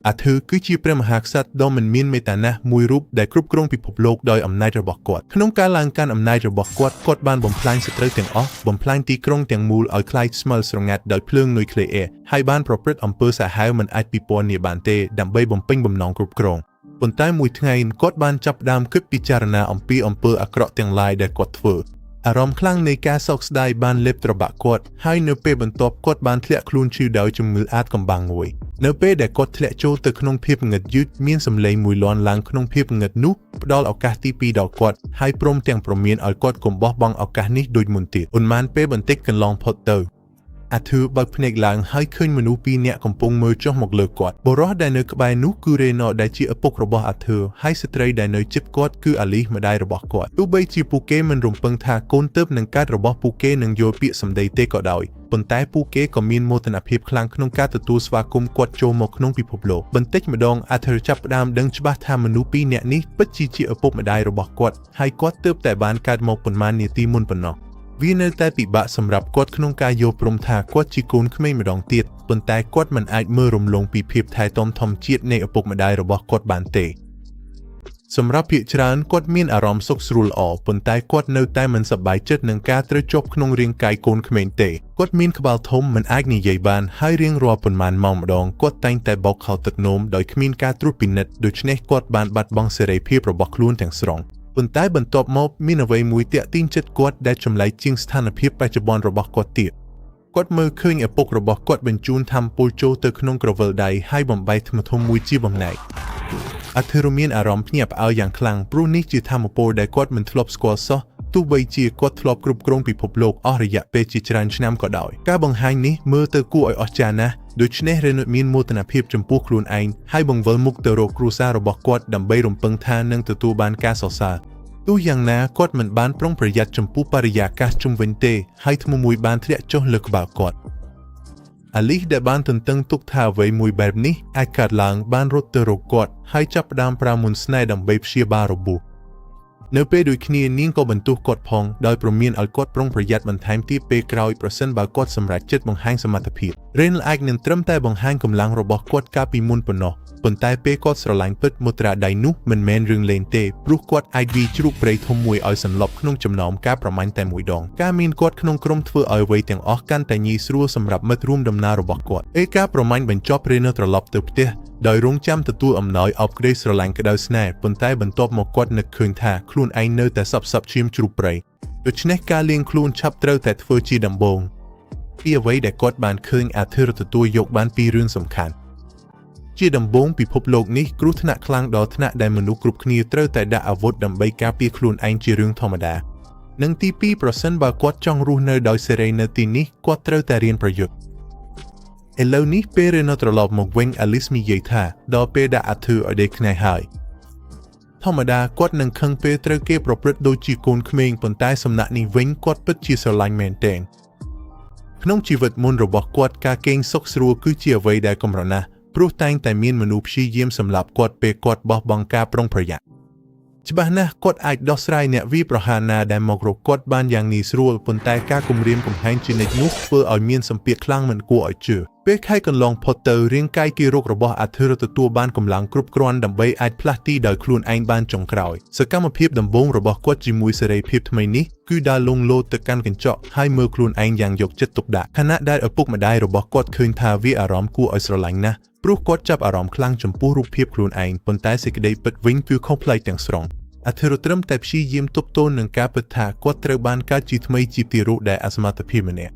អាធឺគឺជាព្រះមហាក្សត្រដ៏មិនមានមេត្តាណាស់មួយរូបដែលគ្រប់គ្រងពិភពលោកដោយអំណាចរបស់គាត់ក្នុងការឡើងកាន់អំណាចរបស់គាត់គាត់បានបំផ្លាញសត្រូវទាំងអស់បំផ្លាញទីក្រុងទាំងមូលឲ្យក្លាយស្មើស្រងាត់ដោយភ្លើងនុយក្លេអ៊ែរហើយបានប្រព្រឹត្តអំពើសាហាវមិនអាចពិពណ៌នាបានទេដើម្បីបំពេញបំណងគ្រប់គ្រងប៉ុន្តែមួយថ្ងៃគាត់បានចាប់ផ្ដើមគិតពិចារណាអំពីអំពើអាក្រក់ទាំងឡាយដែលគាត់ធ្វើអារម្មណ៍ខ្លាំងនៃការសោកស្ដាយបានលេបត្របាក់គាត់ហើយនៅពេលបន្ទាប់គាត់បានធ្លាក់ខ្លួនឈឺដោយជំងឺអាតកំបាំងមួយនៅពេលដែលគាត់ធ្លាក់ចូលទៅក្នុងភាពងឹតយឺតមានសម្លេងមួយលាន់ឡើងក្នុងភាពងឹតនោះផ្ដល់ឱកាសទី2ដល់គាត់ហើយព្រមទាំងព្រមានឲ្យគាត់កុំបោះបង់ឱកាសនេះដូចមុនទៀតប៉ុន្មានពេលបន្តិចកន្លងផុតទៅអាធឺបើកភ្នែកឡើងហើយឃើញមនុស្សពីរនាក់កំពុងមើលចុះមកលើគាត់បុរសដែលនៅក្បែរនោះគឺរេណូដែលជាឪពុករបស់អាធឺហើយស្ត្រីដែលនៅជិតគាត់គឺអាលីសម្ដាយរបស់គាត់ទោះបីជាពួកគេមិនរំពឹងថាកូនទើបនឹងកើតរបស់ពួកគេនឹងយល់ពាក្យសម្ដីទេក៏ដោយប៉ុន្តែពួកគេក៏មានមោទនភាពខ្លាំងក្នុងការទទួលស្វាគមន៍គាត់ចូលមកក្នុងពិភពលោកបន្តិចម្ដងអាធឺចាប់ផ្ដើមដឹងច្បាស់ថាមនុស្សពីរនាក់នេះពិតជាជាឪពុកម្ដាយរបស់គាត់ហើយគាត់ទើបតែបានកើតមកប៉ុន្មាននាទីមុនប៉ុណ្ណោះវានៅតែពិបាកសម្រាប់គាត់ក្នុងការយល់ព្រមថាគាត់ជាកូនក្មេងម្ដងទៀតប៉ុន្តែគាត់មិនអាចមើលរំលងពីភាពថែទាំធម្មជាតិនៃឪពុកម្ដាយរបស់គាត់បានទេសម្រាប់ភាគច្រើនគាត់មានអារម្មណ៍សុខស្រួលល្អប៉ុន្តែគាត់នៅតែមិនសប្បាយចិត្តនឹងការត្រូវជាប់ក្នុងរាងកាយកូនក្មេងទេគាត់មានក្បាលធំមិនអាចនិយាយបានហើយរៀងរាល់ប៉ុន្មានម៉ោងម្ដងគាត់តែងតែបោកខោទឹកនោមដោយគ្មានការត្រួតពិនិត្យដូច្នេះគាត់បានបាត់បង់សេរីភាពរបស់ខ្លួនទាំងស្រុងប៉ុន្តែបន្ទាប់មកមានអ្វីមួយទាក់ទាញចិត្តគាត់ដែលចម្លែកជាងស្ថានភាពបច្ចុប្បន្នរបស់គាត់ទៀតគាត់មើលឃើញឪពុករបស់គាត់បញ្ជូនថាមពលចូលទៅក្នុងក្រវិលដៃហើយបំបែកថ្មធំមួយជាបំណែកអាធិរមានអារម្មណ៍ភ្ញាក់ផ្អើលយ៉ាងខ្លាំងព្រោះនេះជាថាមពលដែលគាត់មិនធ្លាប់ស្គាល់សោះទោះបីជាគាត់ធ្លាប់គ្រប់គ្រងពិភពលោកអស់រយៈពេលជាច្រើនឆ្នាំក៏ដោយការបង្ហាញនេះមើលទៅគួរឲ្យអស្ចារ្យណាស់ដូច្នេះរេនុតមានមោទនភាពចំពោះខ្លួនឯងហើយបង្វិលមុខទៅរកគ្រួសាររបស់គាត់ដើម្បីរំពឹងថានឹងទទួលបានការសរសើរទោះយ៉ាងណាគាត់មិនបានប្រុងប្រយ័ត្នចំពោះបរិយាកាសជុំវិញទេហើយធ្មមួយបានធ្លាក់ចុះលើក្បាលគាត់អាលីសដែលបានទន្ទឹងទុកថាអ្វីមួយបែបនេះអាចកើតឡើងបានរត់ទៅរកគាត់ហើយចាប់ផ្ដើមប្រើមន្តស្នេហ៍ដើម្បីព្យាបាលរបួសនៅពេលដូចគ្នានាងក៏បន្ទោសគាត់ផងដោយព្រមានឲ្យគាត់ប្រុងប្រយ័ត្នបន្ថែមទៀតពេលក្រោយប្រសិនបើគាត់សម្រេចចិត្តបង្ហាញសមត្ថភាពរេនអាចនឹងត្រឹមតែបង្ហាញកម្លាំងរបស់គាត់កាលពីមុនប៉ុណ្ណោះប៉ុន្តែពេលគាត់ស្រឡាញ់ពិតមុត្រាដៃនោះមិនមែនរឿងលេងទេព្រោះគាត់អាចវាយជ្រូកព្រៃធំមួយឲ្យសន្លប់ក្នុងចំណោមការប្រមាញ់តែមួយដងការមានគាត់ក្នុងក្រុមធ្វើឲ្យអ្វីទាំងអស់កាន់តែងាយស្រួលសម្រាប់មិត្តរួមដំណើររបស់គាត់ឯការប្រមាញ់បញ្ចប់រេនត្រឡប់ទៅផ្ទះដោយរងចាំទទួលអំណោយអោបក្តីស្រឡាញ់ក្តៅស្នេហ៍ប៉ុន្តែបន្ទាប់មកគាត់នឹកឃើញថាខ្លួនឯងនៅតែសັບសັບឈាមជ្រូកព្រៃដូច្នេះការលាងខ្លួនឆាប់ត្រូវតែធ្វើជាដំបូងពីអ្វីដែលគាត់បានឃើញអាធិរទទួលយកបានពីរឿងសំខាន់ជាដំបូងពិភពលោកនេះគ្រោះថ្នាក់ខ្លាំងដល់ថ្នាក់ដែលមនុស្សគ្រប់គ្នាត្រូវតែដាក់អាវុធដើម្បីការពារខ្លួនឯងជារឿងធម្មតានិងទី2ប្រសិនបើគាត់ចង់រស់នៅដោយសេរីនៅទីនេះគាត់ត្រូវតែរៀនប្រយុទ្ធឥឡូវនេះពេលរេណូត្រឡប់មកវិញអាលីសនិយាយថាដល់ពេលដាក់អាធឺឲ្យដេកខ្នែហើយធម្មតាគាត់នឹងខឹងពេលត្រូវគេប្រព្រឹត្តដូចជាកូនក្មេងប៉ុន្តែសំណាក់នេះវិញគាត់ពិតជាស្រឡាញ់មែនទែនក្នុងជីវិតមុនរបស់គាត់ការគេងសុខស្រួលគឺជាអ្វីដែលកម្រណាស់ព្រោះតែងតែមានមនុស្សព្យាយាមសម្លាប់គាត់ពេលគាត់បោះបង់ការប្រុងប្រយ័ត្នច្បាស់ណាស់គាត់អាចដោះស្រាយអ្នកវាយប្រហារណាដែលមករកគាត់បានយ៉ាងងាយស្រួលប៉ុន្តែការគំរាមកំហែងជានិច្ចនោះធ្វើឲ្យមានសម្ពាធខ្លាំងមិនគួរឲ្យជឿពេលខែកន្លងផុតទៅរាងកាយគេរោគរបស់អាធិរទទួលបានកម្លាំងគ្រប់គ្រាន់ដើម្បីអាចផ្លាស់ទីដោយខ្លួនឯងបានចុងក្រោយសកម្មភាពដំបូងរបស់គាត់ជាមួយសេរីភាពថ្មីនេះគឺដើរលងលោតទៅកាន់កញ្ចក់ហើយមើលខ្លួនឯងយ៉ាងយកចិត្តទុកដាក់ខណៈដែលឪពុកម្ដាយរបស់គាត់ឃើញថាវាអារម្មណ៍គួរឲ្យស្រឡាញ់ណាស់ព្រោះគាត់ចាប់អារម្មណ៍ខ្លាំងចំពោះរូបភាពខ្លួនឯងប៉ុន្តែសេចក្តីពិតវិញគឺខុសប្លែកទាំងស្រុងអាធិរត្រឹមតែព្យាយាមទប់ទល់នឹងការពិតថាគាត់ត្រូវបានកើតជាថ្មីជាទារកដែលអសមត្ថភាពម្នាក់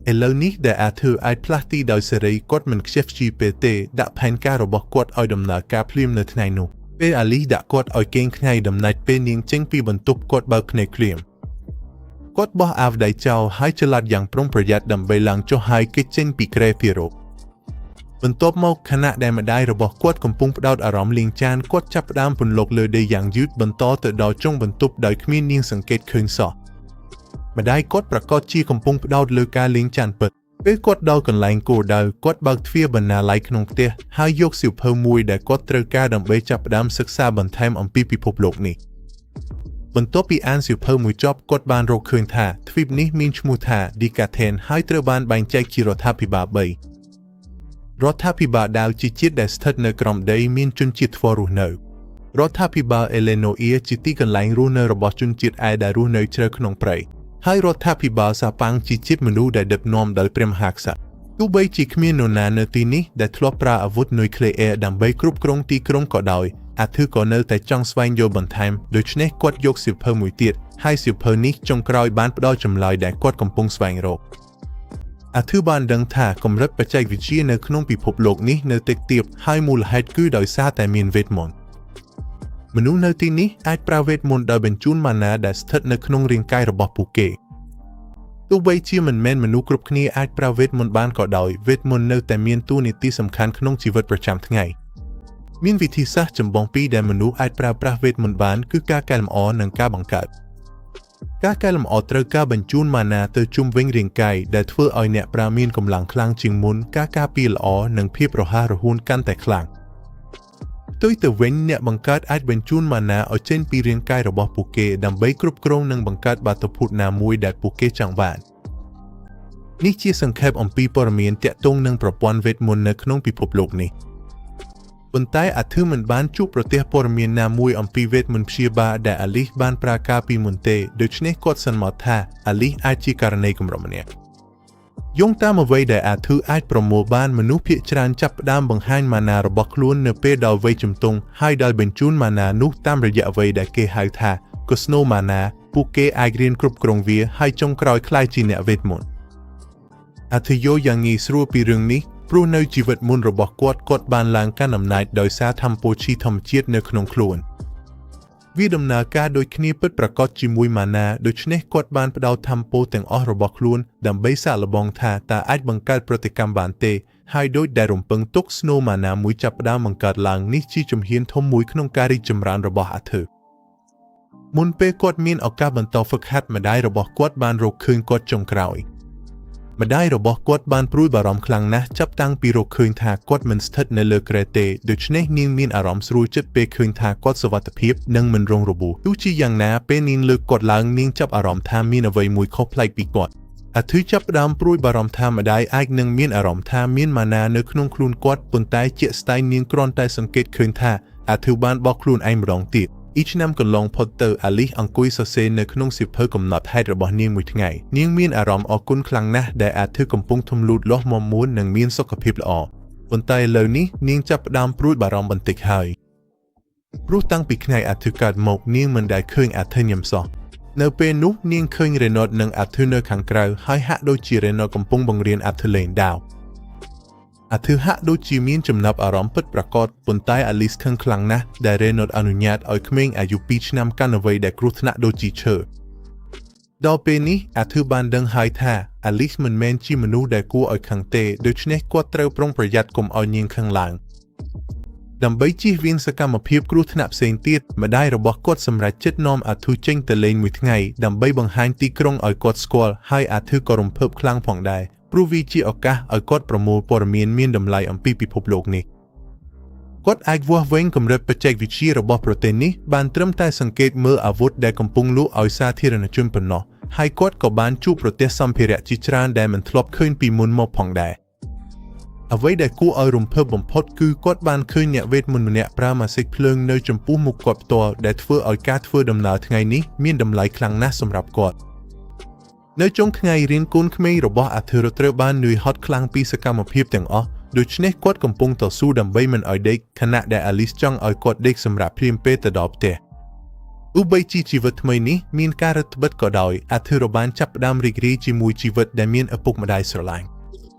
ឥឡូវនេះដែលអាធើអាចផ្លាស់ទីដោយសេរីគាត់មិនខ្ជះខ្ជាយពេលទេដាក់ផែនការរបស់គាត់ឲ្យដំណើរការភ្លាមនៅថ្ងៃនោះពេលអាលីសដាក់គាត់ឲ្យគេងថ្ងៃដំណាច់ពេលនាងចេញពីបន្ទប់គាត់បើកភ្នែកភ្លាមគាត់បោះអាវដៃចោលហើយចល័តយ៉ាងប្រុងប្រយ័ត្នដើម្បីឡើងចុះហើយគេចចេញពីគ្រែទារកបន្ទាប់មកខណៈដែលម្ដាយរបស់គាត់កំពុងផ្ដោតអារម្មណ៍លាងចានគាត់ចាប់ផ្ដើមពន្លកលើដីយ៉ាងយឺតបន្តទៅដល់ចុងបន្ទប់ដោយគ្មាននាងសង្កេតឃើញសោះម្ដាយគាត់ប្រកាសជាកំពុងផ្ដោតលើការលាងចានពិតពេលគាត់ដល់កន្លែងគោលដៅគាត់បើកទ្វារបណ្ណាល័យក្នុងផ្ទះហើយយកសៀវភៅមួយដែលគាត់ត្រូវការដើម្បីចាប់ផ្ដើមសិក្សាបន្ថែមអំពីពិភពលោកនេះបន្ទាប់ពីអានសៀវភៅមួយចប់គាត់បានរកឃើញថាទ្វីបនេះមានឈ្មោះថា Dikaten ហើយត្រូវបានបែងចែកជារដ្ឋាភិបាល3 រដ្ឋាភិបាលដាវជាជាតិដែលស្ថិតនៅក្រោមដីមានជនជាតិធ្វររស់នៅរដ្ឋាភិបាលអេលេណូអៀជាទីកន្លែងរស់នៅរបស់ជនជាតិអែដែលរស់នៅជ្រៅក្នុងព្រៃហើយរដ្ឋាភិបាលសាប៉ាំងជាជាតិមនុស្សដែលដឹកនាំដោយព្រះមហាក្សត្រទោះបីជាគ្មាននរណានៅទីនេះដែលធ្លាប់ប្រើអាវុធនុយក្លេអ៊ែរដើម្បីគ្រប់គ្រងទីក្រុងក៏ដោយអាធឺក៏នៅតែចង់ស្វែងយល់បន្ថែមដូច្នេះគាត់យកសៀវភៅមួយទៀតហើយសៀវភៅនេះចុងក្រោយបានផ្ដល់ចម្លើយដែលគាត់កំពុងស្វែងរកអាធឺបានដឹងថាកម្រិតបច្ចេកវិទ្យានៅក្នុងពិភពលោកនេះនៅតិចទាបហើយមូលហេតុគឺដោយសារតែមានវេទមន្តមនុស្សនៅទីនេះអាចប្រើវេទមន្តដោយបញ្ជូនម៉ាណាដែលស្ថិតនៅក្នុងរាងកាយរបស់ពួកគេទោះបីជាមិនមែនមនុស្សគ្រប់គ្នាអាចប្រើវេទមន្តបានក៏ដោយវេទមន្តនៅតែមានតួនាទីសំខាន់ក្នុងជីវិតប្រចាំថ្ងៃមានវិធីសាស្ត្រចម្បងពីរដែលមនុស្សអាចប្រើប្រាស់វេទមន្តបានគឺការកែលម្អនិងការបង្កើតការកែលម្អត្រូវការបញ្ជូនម៉ាណាទៅជុំវិញរាងកាយដែលធ្វើឲ្យអ្នកប្រើមានកម្លាំងខ្លាំងជាងមុនការការពារល្អនិងភាពរហ័សរហួនកាន់តែខ្លាំងផ្ទុយទៅវិញអ្នកបង្កើតអាចបញ្ជូនម៉ាណាឲ្យចេញពីរាងកាយរបស់ពួកគេដើម្បីគ្រប់គ្រងនិងបង្កើតបាតុភូតណាមួយដែលពួកគេចង់បាននេះជាសង្ខេបអំពីព័ត៌មានទាក់ទងនឹងប្រព័ន្ធវេទមន្តនៅក្នុងពិភពលោកនេះប៉ុន្តែអាធឺមិនបានជួបប្រទះព័ត៌មានណាមួយអំពីវេទមន្តព្យាបាលដែលអាលីសបានប្រើការពីមុនទេដូច្នេះគាត់សន្មតថាអាលីសអាចជាករណីកម្រម្នាក់យោងតាមអ្វីដែលអាធឺអាចប្រមូលបានមនុស្សភាគច្រើនចាប់ផ្ដើមបង្ហាញម៉ាណារបស់ខ្លួននៅពេលដល់វ័យជំទង់ហើយដោយបញ្ជូនម៉ាណានោះតាមរយៈអ្វីដែលគេហៅថា Cosmo Mana ពួកគេអាចរៀនគ្រប់គ្រងវាហើយចុងក្រោយក្លាយជាអ្នកវេទមន្តអាធឺយល់យ៉ាងងាយស្រួលពីរឿងនេះព្រោះនៅជីវិតមុនរបស់គាត់គាត់បានឡើងកាន់អំណាចដោយសារធម្មពលឈីធម្មជាតិនៅក្នុងខ្លួនវាដំណើរការដូចគ្នាពិតប្រាកដជាមួយម៉ាណាដូច្នេះគាត់បានផ្ដោតធម្មពលទាំងអស់របស់ខ្លួនដើម្បីសាកល្បងថាតើអាចបង្កើតប្រតិកម្មបានទេហើយដោយដែលរំពឹងទុក Snow Mana មួយចាប់ផ្ដើមបង្កើតឡើងនេះជាជំហានធំមួយក្នុងការរីកចម្រើនរបស់អាធឺមុនពេលគាត់មានឱកាសបន្តហ្វឹកហាត់ម្ដាយរបស់គាត់បានរកឃើញគាត់ចុងក្រោយម្ដាយរបស់គាត់បានព្រួយបារម្ភខ្លាំងណាស់ចាប់តាំងពីរកឃើញថាគាត់មិនស្ថិតនៅលើគ្រែទេដូច្នេះនាងមានអារម្មណ៍ស្រួលចិត្តពេលឃើញថាគាត់សុវត្ថិភាពនិងមិនរងរបួសទោះជាយ៉ាងណាពេលនាងលើកគាត់ឡើងនាងចាប់អារម្មណ៍ថាមានអ្វីមួយខុសប្លែកពីគាត់អាធឺចាប់ផ្ដើមព្រួយបារម្ភថាម្ដាយអាចនឹងមានអារម្មណ៍ថាមានម៉ាណានៅក្នុងខ្លួនគាត់ប៉ុន្តែជាក់ស្ដែងនាងគ្រាន់តែសង្កេតឃើញថាអាធឺបានបោកខ្លួនឯងម្ដងទៀតអ៊ីឆ្នាំកន្លងផុតទៅអាលីសអង្គុយសរសេរនៅក្នុងសៀវភៅកំណត់ហេតុរបស់នាងមួយថ្ងៃនាងមានអារម្មណ៍អរគុណខ្លាំងណាស់ដែលអាធឺកំពុងធំលូតលាស់មាំមួននិងមានសុខភាពល្អប៉ុន្តែឥឡូវនេះនាងចាប់ផ្ដើមព្រួយបារម្ភបន្តិចហើយព្រោះតាំងពីថ្ងៃអាធឺកើតមកនាងមិនដែលឃើញអាធឺញ៉ាំសោះនៅពេលនោះនាងឃើញរេណតនិងអាធឺនៅខាងក្រៅហើយហាក់ដូចជារេណតកំពុងបង្រៀនអាធឺលេងដាវអាធឺហាក់ដូចជាមានចំណាប់អារម្មណ៍ពិតប្រាកដប៉ុន្តែអាលីសខឹងខ្លាំងណាស់ដែលរេណតអនុញ្ញាតឲ្យក្មេងអាយុ2ឆ្នាំកាន់អ្វីដែលគ្រោះថ្នាក់ដូចជាឈើដល់ពេលនេះអាធឺបានដឹងហើយថាអាលីសមិនមែនជាមនុស្សដែលគួរឲ្យខឹងទេដូច្នេះគាត់ត្រូវប្រុងប្រយ័ត្នកុំឲ្យនាងខឹងឡើងដើម្បីជៀសវាងសកម្មភាពគ្រោះថ្នាក់ផ្សេងទៀតម្ដាយរបស់គាត់សម្រេចចិត្តនាំអាធូចេញទៅលេងមួយថ្ងៃដើម្បីបង្ហាញទីក្រុងឲ្យគាត់ស្គាល់ហើយអាធូក៏រំភើបខ្លាំងផងដែរព្រោះវាជាឱកាសឲ្យគាត់ប្រមូលព័ត៌មានមានតម្លៃអំពីពិភពលោកនេះគាត់អាចវាស់វែងកម្រិតបច្ចេកវិទ្យារបស់ប្រទេសនេះបានត្រឹមតែសង្កេតមើលអាវុធដែលកំពុងលក់ឲ្យសាធារណជនប៉ុណ្ណោះហើយគាត់ក៏បានជួបប្រទេសសម្ភារៈជាច្រើនដែលមិនធ្លាប់ឃើញពីមុនមកផងដែរអ្វីដែលគួរឲ្យរំភើបបំផុតគឺគាត់បានឃើញអ្នកវេទមន្តម្នាក់ប្រើម៉ាស៊ីនភ្លើងនៅចំពោះមុខគាត់ផ្ទាល់ដែលធ្វើឲ្យការធ្វើដំណើរថ្ងៃនេះមានតម្លៃខ្លាំងណាស់សម្រាប់គាត់នៅចុងថ្ងៃរៀនកូនក្មេងរបស់អាធឺរត្រូវបាននឿយហត់ខ្លាំងពីសកម្មភាពទាំងអស់ដូច្នេះគាត់កំពុងតស៊ូដើម្បីមិនឲ្យដេកខណៈដែលអាលីសចង់ឲ្យគាត់ដេកសម្រាប់ភ្លាមពេលទៅដល់ផ្ទះទោះបីជាជីវិតថ្មីនេះមានការរឹតបន្តឹងក៏ដោយអាធឺរបានចាប់ផ្ដើមរីករាយជាមួយជីវិតដែលមានឪពុកម្ដាយស្រឡាញ់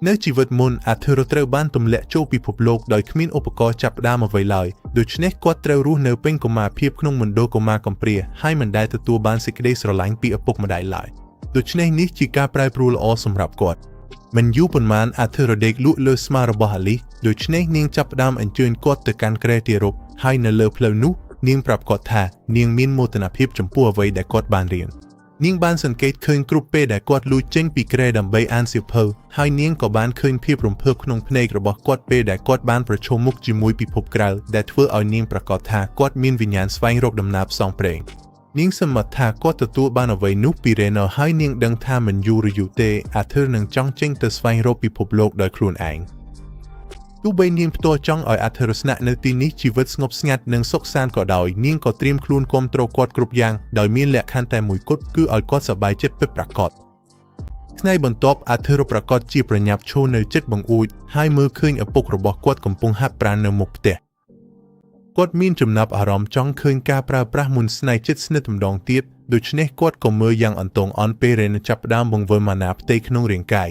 នៅជីវិតមុនអាធឺរត្រូវបានទម្លាក់ចូលពិភពលោកដោយគ្មានឧបករណ៍ចាប់ផ្ដើមអ្វីឡើយដូច្នេះគាត់ត្រូវរស់នៅពេញកុមារភាពក្នុងមណ្ឌលកុមារកំព្រាហើយមិនដែលទទួលបានសេចក្តីស្រឡាញ់ពីឪពុកម្ដាយឡើយដូច្នេះនេះជាការប្រែប្រួលល្អសម្រាប់គាត់មិនយូរប៉ុន្មានអាធឺរដេកលក់លើស្មារបស់អាលីសដូច្នេះនាងចាប់ផ្ដើមអញ្ជើញគាត់ទៅកាន់គ្រែទារកហើយនៅលើផ្លូវនោះនាងប្រាប់គាត់ថានាងមានមោទនភាពចំពោះអ្វីដែលគាត់បានរៀននាងបានសង្កេតឃើញគ្រប់ពេលដែលគាត់លួចចេញពីគ្រែដើម្បីអានសៀវភៅហើយនាងក៏បានឃើញភាពរំភើបក្នុងភ្នែករបស់គាត់ពេលដែលគាត់បានប្រឈមមុខជាមួយពិភពក្រៅដែលធ្វើឲ្យនាងប្រាកដថាគាត់មានវិញ្ញាណស្វែងរកដំណើរផ្សងព្រេងនាងសន្មតថាគាត់ទទួលបានអ្វីនោះពីរេណូហើយនាងដឹងថាមិនយូរឬយូរទេអាធឺនឹងចង់ចេញទៅស្វែងរកពិភពលោកដោយខ្លួនឯង។ ទោះបីនាងផ្ទាល់ចង់ឲ្យអាធិរស្នាក់នៅទីនេះជីវិតស្ងប់ស្ងាត់និងសុខសាន្តក៏ដោយនាងក៏ត្រៀមខ្លួនគាំទ្រគាត់គ្រប់យ៉ាងដោយមានលក្ខខណ្ឌតែមួយគត់គឺឲ្យគាត់សប្បាយចិត្តពិតប្រាកដថ្ងៃបន្ទាប់អាធិរប្រាកដជាប្រញាប់ឈរនៅជិតបង្អួចហើយមើលឃើញឪពុករបស់គាត់កំពុងហាត់ប្រាណនៅមុខផ្ទះគាត់មានចំណាប់អារម្មណ៍ចង់ឃើញការប្រើប្រាស់មន្តស្នេហ៍ជិតស្និទ្ធម្ដងទៀតដូច្នេះគាត់ក៏មើលយ៉ាងអន្ទងអន់ពេលរេនចាប់ផ្ដើមបង្វិលម៉ាណាផ្ទៃក្នុងរាងកាយ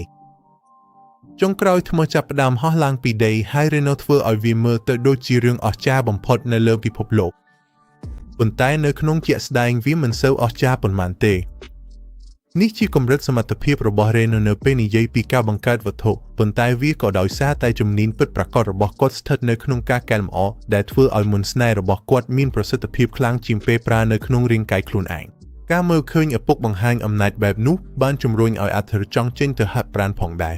ចុងក្រោយថ្មចាប់ផ្ដើមហោះឡើងពីដីហើយរេណូធ្វើឲ្យវាមើលទៅដូចជារឿងអស្ចារ្យបំផុតនៅលើពិភពលោកប៉ុន្តែនៅក្នុងជាក់ស្ដែងវាមិនសូវអស្ចារ្យប៉ុន្មានទេនេះជាកម្រិតសមត្ថភាពរបស់រេណូនៅពេលនិយាយពីការបង្កើតវត្ថុប៉ុន្តែវាក៏ដោយសារតែជំនាញពិតប្រាកដរបស់គាត់ស្ថិតនៅក្នុងការកែលម្អដែលធ្វើឲ្យមន្តស្នេហ៍របស់គាត់មានប្រសិទ្ធភាពខ្លាំងជាងពេលប្រើនៅក្នុងរាងកាយខ្លួនឯងការមើលឃើញឪពុកបង្ហាញអំណាចបែបនោះបានជំរុញឲ្យអាធិរចង់ចេញទៅហាត់ប្រាណផងដែរ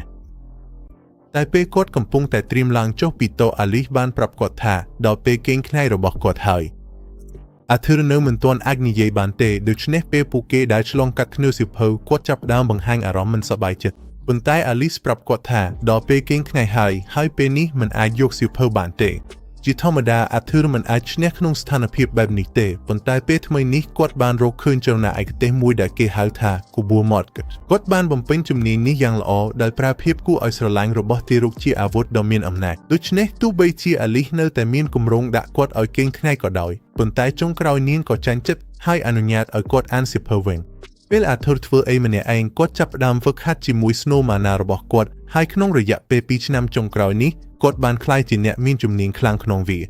តែពេលគាត់កំពុងតែត្រៀមឡើងចុះពីតុអាលីសបានប្រាប់គាត់ថាដល់ពេលគេងថ្ងៃរបស់គាត់ហើយអាធិរនៅមិនទាន់អាចនិយាយបានទេដូច្នេះពេលពួកគេដែលឆ្លងកាត់ធ្នើសៀវភៅគាត់ចាប់ផ្ដើមបង្ហាញអារម្មណ៍មិនសប្បាយចិត្តប៉ុន្តែអាលីសប្រាប់គាត់ថាដល់ពេលគេងថ្ងៃហើយហើយពេលនេះមិនអាចយកសៀវភៅបានទេជាធម្មតាអាធិរមិនអាចឈ្នះក្នុងស្ថានភាពបែបនេះទេប៉ុន្តែពេលថ្មីនេះគាត់បានរកឃើញចលនាឯកទេសមួយដែលគេហៅថា Kubo Mod គាត់បានបំពេញជំនាញនេះយ៉ាងល្អដោយប្រើភាពគួរឲ្យស្រឡាញ់របស់ទារកជាអាវុធដ៏មានអំណាចដូច្នេះទោះបីជាអាលីសនៅតែមានគម្រោងដាក់គាត់ឲ្យគេងថ្ងៃក៏ដោយប៉ុន្តែចុងក្រោយនាងក៏ចាញ់ចិត្តហើយអនុញ្ញាតឲ្យគាត់អានសៀវភៅវិញពេលអាធុរធ្វើអីម្នាក់ឯងគាត់ចាប់ផ្ដើមហ្វឹកហាត់ជាមួយ Snow Mana របស់គាត់ហើយក្នុងរយៈពេល2ឆ្នាំចុងក្រោយនេះគាត់បានក្លាយជាអ្នកមានជំនាញខ្លាំងក្នុងវា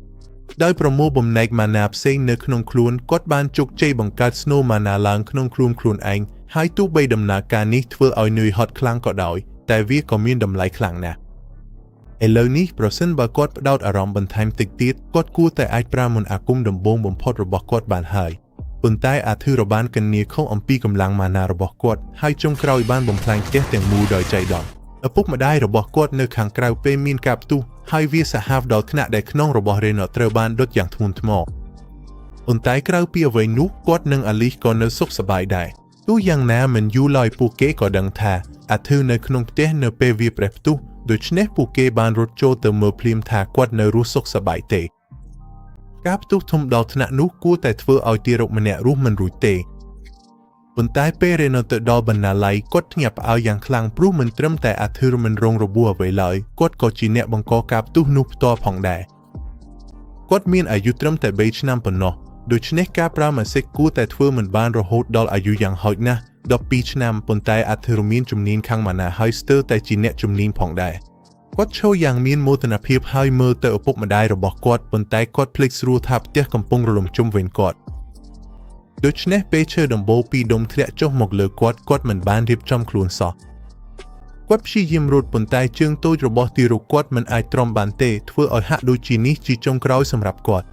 ដោយប្រមូលបំណែក mana ផ្សេងនៅក្នុងខ្លួនគាត់បានជោគជ័យបង្កើត Snow Mana ឡើងក្នុងខ្លួនខ្លួនឯងហើយទោះបីដំណើរការនេះធ្វើឲ្យនឿយហត់ខ្លាំងក៏ដោយតែវាក៏មានតម្លៃខ្លាំងណាស់ឥឡូវនេះប្រសិនបើគាត់ផ្ដោតអារម្មណ៍បន្ថែមតិចទៀតគាត់គួរតែអាចប្រើមន្តអាគមដំបូងបំផុតរបស់គាត់បានហើយប៉ុន្តែអាធិរបានកញ្ញាខុសអំពីកម្លាំងម៉ាណារបស់គាត់ហើយចុងក្រោយបានបំផ្លាញផ្ទះទាំងមូលដោយចៃដន្យឪពុកម្ដាយរបស់គាត់នៅខាងក្រៅពេលមានការផ្ទុះហើយវាសាហាវដល់ថ្នាក់ដែលខ្នងរបស់រេណូត្រូវបានដុតយ៉ាងធ្ងន់ធ្ងរប៉ុន្តែក្រៅពីអ្វីនោះគាត់និងអាលីសក៏នៅសុខសប្បាយដែរទោះយ៉ាងណាមិនយូរឡើយពួកគេក៏ដឹងថាអាធឺនៅក្នុងផ្ទះនៅពេលវាប្រេះផ្ទុះដូច្នេះពួកគេបានរត់ចូលទៅមើលភ្លាមថាគាត់នៅរស់សុខសប្បាយទេការផ្ទុះធំដល់ថ្នាក់នោះគួរតែធ្វើឲ្យទារកម្នាក់រស់មិនរួចទេប៉ុន្តែពេលរេណូទៅដល់បណ្ណាល័យគាត់ភ្ញាក់ផ្អើលយ៉ាងខ្លាំងព្រោះមិនត្រឹមតែអាធឺមិនរងរបួសអ្វីឡើយគាត់ក៏ជាអ្នកបង្កការផ្ទុះនោះផ្ទាល់ផងដែរគាត់មានអាយុត្រឹមតែ3ឆ្នាំប៉ុណ្ណោះដូច្នេះការប្រើម៉ាស៊ីនគួរតែធ្វើមិនបានរហូតដល់អាយុយ៉ាងហោចណាស់12ឆ្នាំប៉ុន្តែអាធឺមានជំនាញខាងម៉ាណាហើយស្ទើរតែជាអ្នកជំនាញផងដែរគាត់ឈរយ៉ាងមានមោទនភាពហើយមើលទៅឪពុកម្ដាយរបស់គាត់ប៉ុន្តែគាត់ភ្លេចស្រួលថាផ្ទះកំពុងរលំជុំវិញគាត់ដូច្នេះពេលឈើដំបូលពីរដុំធ្លាក់ចុះមកលើគាត់គាត់មិនបានរៀបចំខ្លួនសោះគាត់ព្យាយាមរត់ប៉ុន្តែជើងតូចរបស់ទារកគាត់មិនអាចទ្រាំបានទេធ្វើឲ្យហាក់ដូចជានេះជាចុងក្រោយសម្រាប់គាត់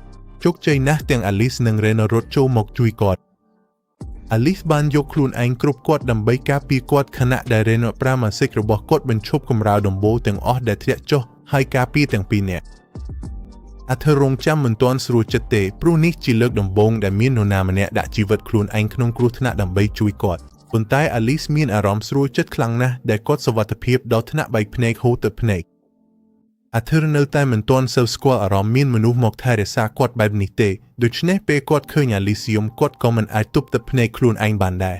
ជោគជ័យណាស់ទាំងអាលីសនិងរេណូរត់ចូលមកជួយគាត់អាលីសបានយកខ្លួនឯងគ្រប់គាត់ដើម្បីការពារគាត់ខណៈដែលរេណូប្រាម៉ាសិករបស់គាត់បញ្ឈប់កម្រាលដំបូលទាំងអស់ដែលធ្លាក់ចុះហើយការពារទាំងពីរនាក់អាធើរងចាំមិនទាន់ស្រួលចិត្តទេព្រោះនេះជាលើកដំបូងដែលមាននរណាម្នាក់ដាក់ជីវិតខ្លួនឯងក្នុងគ្រោះថ្នាក់ដើម្បីជួយគាត់ប៉ុន្តែអាលីសមានអារម្មណ៍ស្រួលចិត្តខ្លាំងណាស់ដែលគាត់សុវត្ថិភាពដល់ថ្នាក់បែកភ្នែកហូរទឹកភ្នែកអាធើនៅតែមិនទាន់សូវស្គាល់អារម្មណ៍មានមនុស្សមកថែរក្សាគាត់បែបនេះទេដូច្នេះពេលគាត់ឃើញអាលីសយំគាត់ក៏មិនអាចទប់ទឹកភ្នែកខ្លួនឯងបានដែរ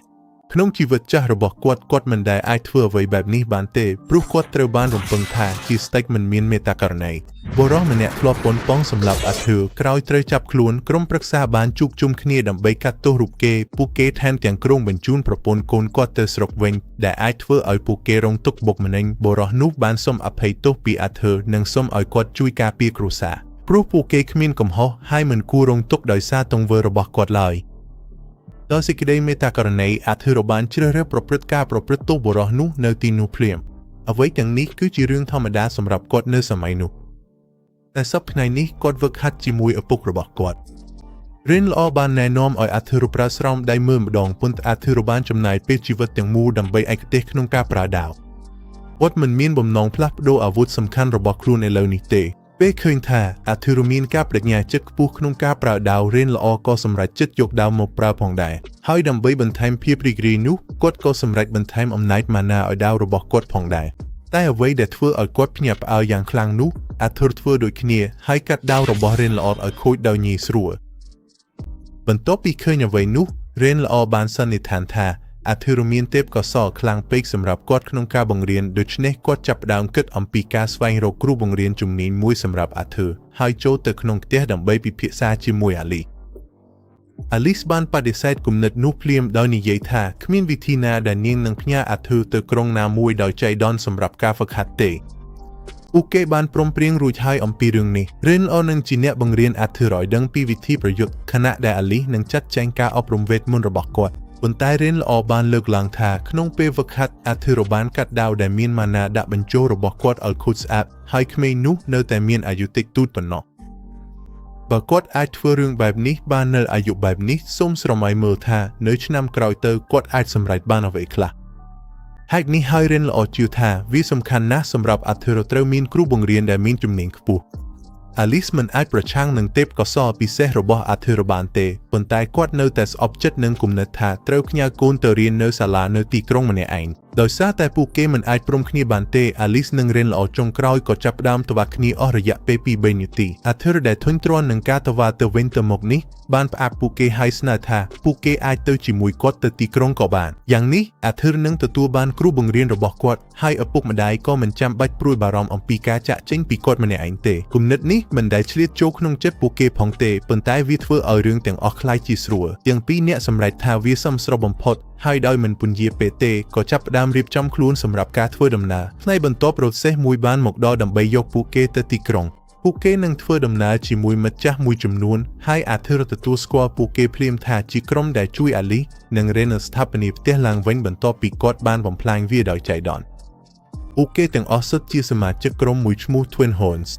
ក្នុងជីវិតចាស់របស់គាត់គាត់មិនដែលអាចធ្វើអ្វីបែបនេះបានទេព្រោះគាត់ត្រូវបានរំពឹងថាជាស្ដេចមិនមានមេត្តាករណីបុរសម្នាក់ធ្លាប់ប៉ុនប៉ងសម្លាប់អាធឿក្រោយត្រូវចាប់ខ្លួនក្រុមប្រឹក្សាបានជួបជុំគ្នាដើម្បីកាត់ទោសរូបគេពួកគេថែមទាំងគ្រោងបញ្ជូនប្រពន្ធកូនគាត់ទៅស្រុកវិញដែលអាចធ្វើឲ្យពួកគេរងទុក្ខបុកម្នេញបុរសនោះបានសុំអភ័យទោសពីអាធឿនិងសុំឲ្យគាត់ជួយការពារគ្រួសារព្រោះពួកគេគ្មានកំហុសហើយមិនគួររងទុក្ខដោយសារទង្វើរបស់គាត់ឡើយដោយសេចក្តីមេត្តាករណីអាធិរបានជ្រើសរើសប្រព្រឹត្តការប្រព្រឹត្តទោសបុរសនោះនៅទីនោះភ្លាមអ្វីទាំងនេះគឺជារឿងធម្មតាសម្រាប់គាត់នៅសម័យនោះតែសប្តាហ៍ថ្ងៃនេះគាត់វឹកហាត់ជាមួយឪពុករបស់គាត់រិនល្អបានណែនាំឲ្យអាធិរប្រើស្រោមដៃមើលម្ដងប៉ុន្តែអាធិរបានចំណាយពេលជីវិតទាំងមូលដើម្បីឯកទេសក្នុងការប្រើដាវគាត់មិនមានបំណងផ្លាស់ប្ដូរអាវុធសំខាន់របស់ខ្លួនឥឡូវនេះទេពេលឃើញថាអាធិរមានការបដិញ្ញាចិត្តខ្ពស់ក្នុងការប្រើដាវរៀនល្អក៏សម្រេចចិត្តយកដាវមកប្រើផងដែរហើយដើម្បីបន្ថែមភាពរីករាយនោះគាត់ក៏សម្រេចបន្ថែមអំណាចម៉ាណាឲ្យដាវរបស់គាត់ផងដែរ តែអ្វីដែលធ្វើឲ្យគាត់ភ្ញាក់ផ្អើលយ៉ាងខ្លាំងនោះអាធើធ្វើដូចគ្នាហើយកាត់ដាវរបស់រេនល្អឲ្យខូចដោយងាយស្រួលបន្ទាប់ពីឃើញអ្វីនោះរេនល្អបានសន្និដ្ឋានថាអាធើមានទេពកោសល្យខ្លាំងពេកសម្រាប់គាត់ក្នុងការបង្រៀនដូច្នេះគាត់ចាប់ផ្ដើមគិតអំពីការស្វែងរកគ្រូបង្រៀនជំនាញមួយសម្រាប់អាធើហើយចូលទៅក្នុងផ្ទះដើម្បីពិភាក្សាជាមួយអាលី អាលីសបានបដិសេធគំនិតនោះភ្លាមដោយនិយាយថាគ្មានវិធីណាដែលនាងនឹងផ្ញើអាធើទៅក្រុងណាមួយដោយចៃដន្យសម្រាប់ការហ្វឹកហាត់ទេពួកគេបានព្រមព្រៀងរួចហើយអំពីរឿងនេះរិនអូនឹងជាអ្នកបង្រៀនអាធើឲ្យដឹងពីវិធីប្រយុទ្ធខណៈដែលអាលីសនឹងចាត់ចែងការអប់រំវេទមន្តរបស់គាត់ប៉ុន្តែរិនល្អបានលើកឡើងថាក្នុងពេលហ្វឹកហាត់អាធើរបានកាត់ដាវដែលមានម៉ាណាដាក់បញ្ចូលរបស់គាត់ឲ្យខូចស្អាតហើយក្មេងនោះនៅតែមានអាយុតិចតួចប៉ុណ្ណោះបើគាត់អាចធ្វើរឿងបែបនេះបាននៅអាយុបែបនេះសូមស្រមៃមើលថានៅឆ្នាំក្រោយទៅគាត់អាចសម្រេចបានអ្វីខ្លះហេតុនេះហើយរិនល្អជឿថាវាសំខាន់ណាស់សម្រាប់អាធើរត្រូវមានគ្រូបង្រៀនដែលមានជំនាញខ្ពស់អាលីសមិនអាចប្រឆាំងនឹងទេពកោសល្យពិសេសរបស់អាធើរបានទេប៉ុន្តែគាត់នៅតែស្អប់ចិត្តនឹងគំនិតថាត្រូវផ្ញើកូនទៅរៀននៅសាលានៅទីក្រុងម្នាក់ឯងដោយសារតែពួកគេមិនអាចព្រមគ្នាបានទេអាលីសនិងរិនល្អចុងក្រោយក៏ចាប់ផ្ដើមតវ៉ាគ្នាអស់រយៈពេល2-3នាទីអាធើរដែលធុញទ្រាន់នឹងការតវ៉ាទៅវិញទៅមកនេះបានផ្អាកពួកគេហើយស្នើថាពួកគេអាចទៅជាមួយគាត់ទៅទីក្រុងក៏បានយ៉ាងនេះអាធើរនឹងទទួលបានគ្រូបង្រៀនរបស់គាត់ហើយឪពុកម្ដាយក៏មិនចាំបាច់ព្រួយបារម្ភអំពីការចាក់ចេញពីគាត់ម្នាក់ឯងទេគំនិតនេះមិនដែលឆ្លៀតចូលក្នុងចិត្តពួកគេផងទេប៉ុន្តែវាធ្វើឲ្យរឿងទាំងអស់ក្លាយជាស្រួលទាំងពីរនាក់សម្រេចថាវាសមស្របបំផុតហើយដោយមិនពន្យាពេលទេក៏ចាប់ផ្ដើមរៀបចំខ្លួនសម្រាប់ការធ្វើដំណើរថ្ងៃបន្ទាប់រថសេះមួយបានមកដល់ដើម្បីយកពួកគេទៅទីក្រុងពួកគេនឹងធ្វើដំណើរជាមួយមិត្តចាស់មួយចំនួនហើយអាធើរទទួលស្គាល់ពួកគេភ្លាមថាជាក្រុមដែលជួយអាលីសនិងរេនស្ថាបនាផ្ទះឡើងវិញបន្ទាប់ពីគាត់បានបំផ្លាញវាដោយចៃដន្យពួកគេទាំងអស់សុទ្ធជាសមាជិកក្រុមមួយឈ្មោះ Twin Horns